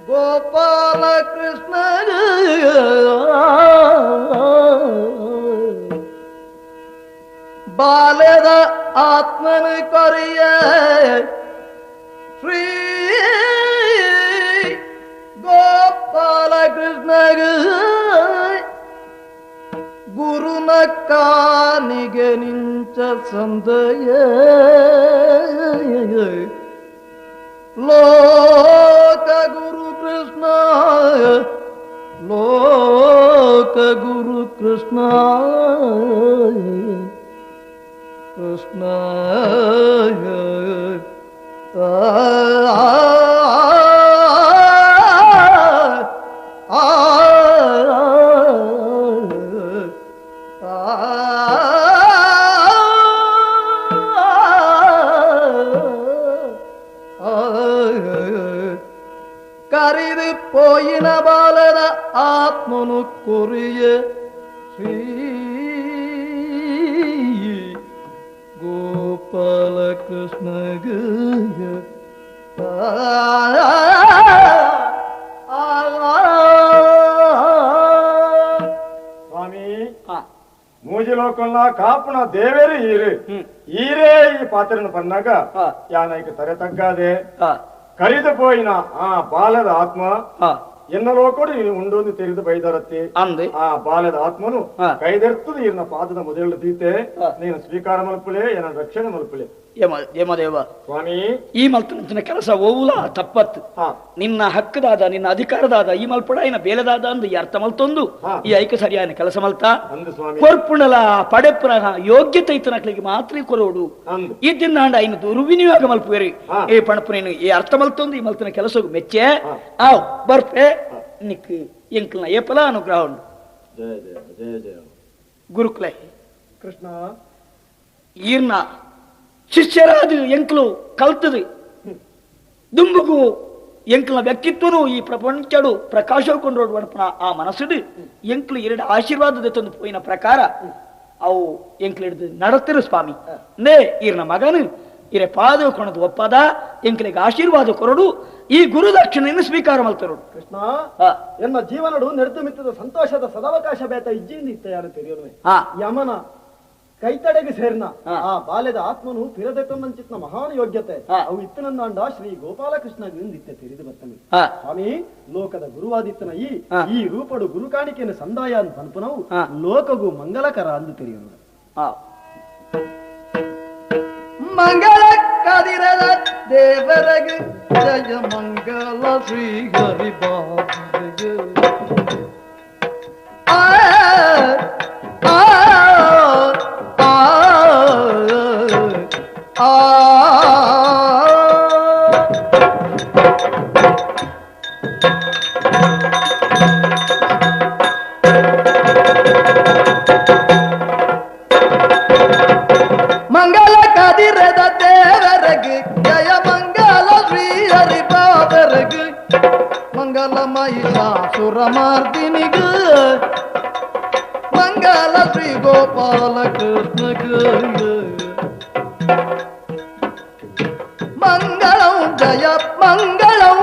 ಗೋಪಾಲಕೃಷ್ಣ ಬಾಲದ ಆತ್ಮನ ಕೊರಿಯ ಶ್ರೀ ಗೋಪಾಲಕೃಷ್ಣ ಗುರುನ ಕಾನಿಗೆ ನಿಂಚ ಸಂದಯ ಲೋಕ ಗುರು ಕೃಷ್ಣ ಲೋಕ ಗುರು ಕೃಷ್ಣ ಕೃಷ್ಣ ಆ ಕರಿದು ಪೋಯಿನ ಬಾಲದ ಆತ್ಮನು ಕೊರಿಯ ಶ್ರೀ ಗೋಪಾಲಕೃಷ್ಣ ಸ್ವಾಮಿ ಮೂಜಿಲೋಕಲ್ಲ ಕಾಪುನ ದೇವೇರು ಈರು ಈರೇ ಈ ಪಾತ್ರನ ಪನ್ನಾಗ ಯಾನೈಕ ತರೆ ತಗ್ಗಾದೆ ಕರಿದು ಪೋಯಿನ ಆ ಬಾಲದ ಆತ್ಮ ಎನ್ನ ಲೋಕೋಡು ಉಂಡೊಂದು ತೆರೆದು ಬೈದರತ್ತೆ ಆ ಬಾಲದ ಆತ್ಮನು ಕೈದೆರ್ತದು ಈರ್ನ ಪಾದದ ಮೊದಲು ತೀತೆ ನೀನು ಸ್ವೀಕಾರ ಮಲ್ಪುಲೆ ಏನ ರಕ್ಷಣೆ ಮಲ್ಪುಲೆ. ಯಮದೇವ ಸ್ವಾಮಿ ಈ ಮಲ್ತನಂಚಿನ ಕೆಲಸ ಓವುಲ ತಪ್ಪತ್ತು ನಿನ್ನ ಹಕ್ಕದಾದ ನಿನ್ನ ಅಧಿಕಾರದಾದ ಈ ಮಲ್ಪಡ ಇನ್ನ ಬೇಲೆದಾದ ಅಂದು ಈ ಅರ್ಥ ಮಲ್ತೊಂದು ಈ ಐಕ ಸರಿಯಾದ ಕೆಲಸ ಮಲ್ತ ಕೊರ್ಪುಣಲ ಪಡೆಪುನ ಯೋಗ್ಯತೆ ಇತ್ತನಕ್ಲಿಗೆ ಮಾತ್ರ ಕೊರೋಡು ಈ ದಿನ ಐನು ದುರ್ವಿನಿಯೋಗ ಮಲ್ಪುವೇರಿ ಏ ಪಣಪುನೇನು ಈ ಅರ್ಥ ಮಲ್ತೊಂದು ಈ ಮಲ್ತನ ಕೆಲಸ ಮೆಚ್ಚೆ ಆವ್ ಬರ್ಪೆ ನಿಕ್ ಎಂಕಲ್ನ ಏಪಲ ಅನುಗ್ರಹ ಉಂಡು. ಜಯ ಜಯ ಜಯ ಜಯ ಗುರುಕುಲೆ ಕೃಷ್ಣ ಈರ್ನ ಶಿಷ್ಯರಾದ ಎಂಕ್ಲು ಕಲ್ತದು ದುಂಬುಗು ಎಂಕ್ಲ ವ್ಯಕ್ತಿತ್ವನು ಈ ಪ್ರಪಂಚಡು ಪ್ರಕಾಶಕೊಂಡ್ರೋಡು ವಣಪನ ಆ ಮನಸ್ಸುಡು ಎಂಕ್ಲು ಎರಡು ಆಶೀರ್ವಾದದ ತಂದು ಪೋಯಿನ ಪ್ರಕಾರ ಅವು ಎಂಕ್ಲು ಹಿಡಿದು ನಡತಿರು ಸ್ವಾಮಿ ನೇ ಈರ್ನ ಮಗನು ಇರೆ ಪಾದ ಕೊಣದು ಒಪ್ಪದ ಎಂಕಲಿಗೆ ಆಶೀರ್ವಾದ ಕೊರಡು ಈ ಗುರುದಕ್ಷಿಣೆಯನ್ನು ಸ್ವೀಕಾರ ಮಲ್ತರೋಡು. ಕೃಷ್ಣ, ಎನ್ನ ಜೀವನಡು ನೆರೆದು ಮಿತ್ತದ ಸಂತೋಷದ ಸದಾವಕಾಶ ಬೇತ ಇಜ್ಜಿಂದ ಇತ್ತ ಯಾರು ತಿಳಿಯೋನು. ಯಮನ ಕೈತಡೆಗೆ ಸೇರ್ನ ಆ ಬಾಲ್ಯದ ಆತ್ಮನು ಪಿರದೆತ್ತೊಂದಂಚಿತ್ನ ಮಹಾನ್ ಯೋಗ್ಯತೆ ಅವು ಇತ್ತನಂದಾಂಡ ಶ್ರೀ ಗೋಪಾಲಕೃಷ್ಣ ಇತ್ತೆ ತಿಳಿದು ಬರ್ತಾನೆ. ಸ್ವಾಮಿ, ಲೋಕದ ಗುರುವಾದಿತ್ತನ ಈ ಈ ರೂಪಡು ಗುರುಕಾಣಿಕೆಯನ್ನು ಸಂದಾಯ ಅಂತ ಅನ್ಪನವು ಲೋಕಗೂ ಮಂಗಲಕರ ಅಂದು ತಿಳಿಯೋನು. ಮಂಗಳ ಕದಿರದ ದೇವರಗೆ ಜಯ ಮಂಗಳ ಶ್ರೀ ಹರಿ ಬಾಬುಗೆ. ಆ ಆ ಆ ಆ ಮಂಗಳ ಕದಿರದ ದೇವರಗೆ ಜಯ ಮಂಗಳ ಶ್ರೀ ಹರಿ ಬಾಬರಗೆ ಮಂಗಳ ಮಹಿಷಾಸುರಮರ್ದಿನಿಗೆ ಮಂಗಳ ಶ್ರೀ ಗೋಪಾಲ ಕೃಷ್ಣಗೆ ಮಂಗಳಂ ಜಯ ಮಂಗಳಂ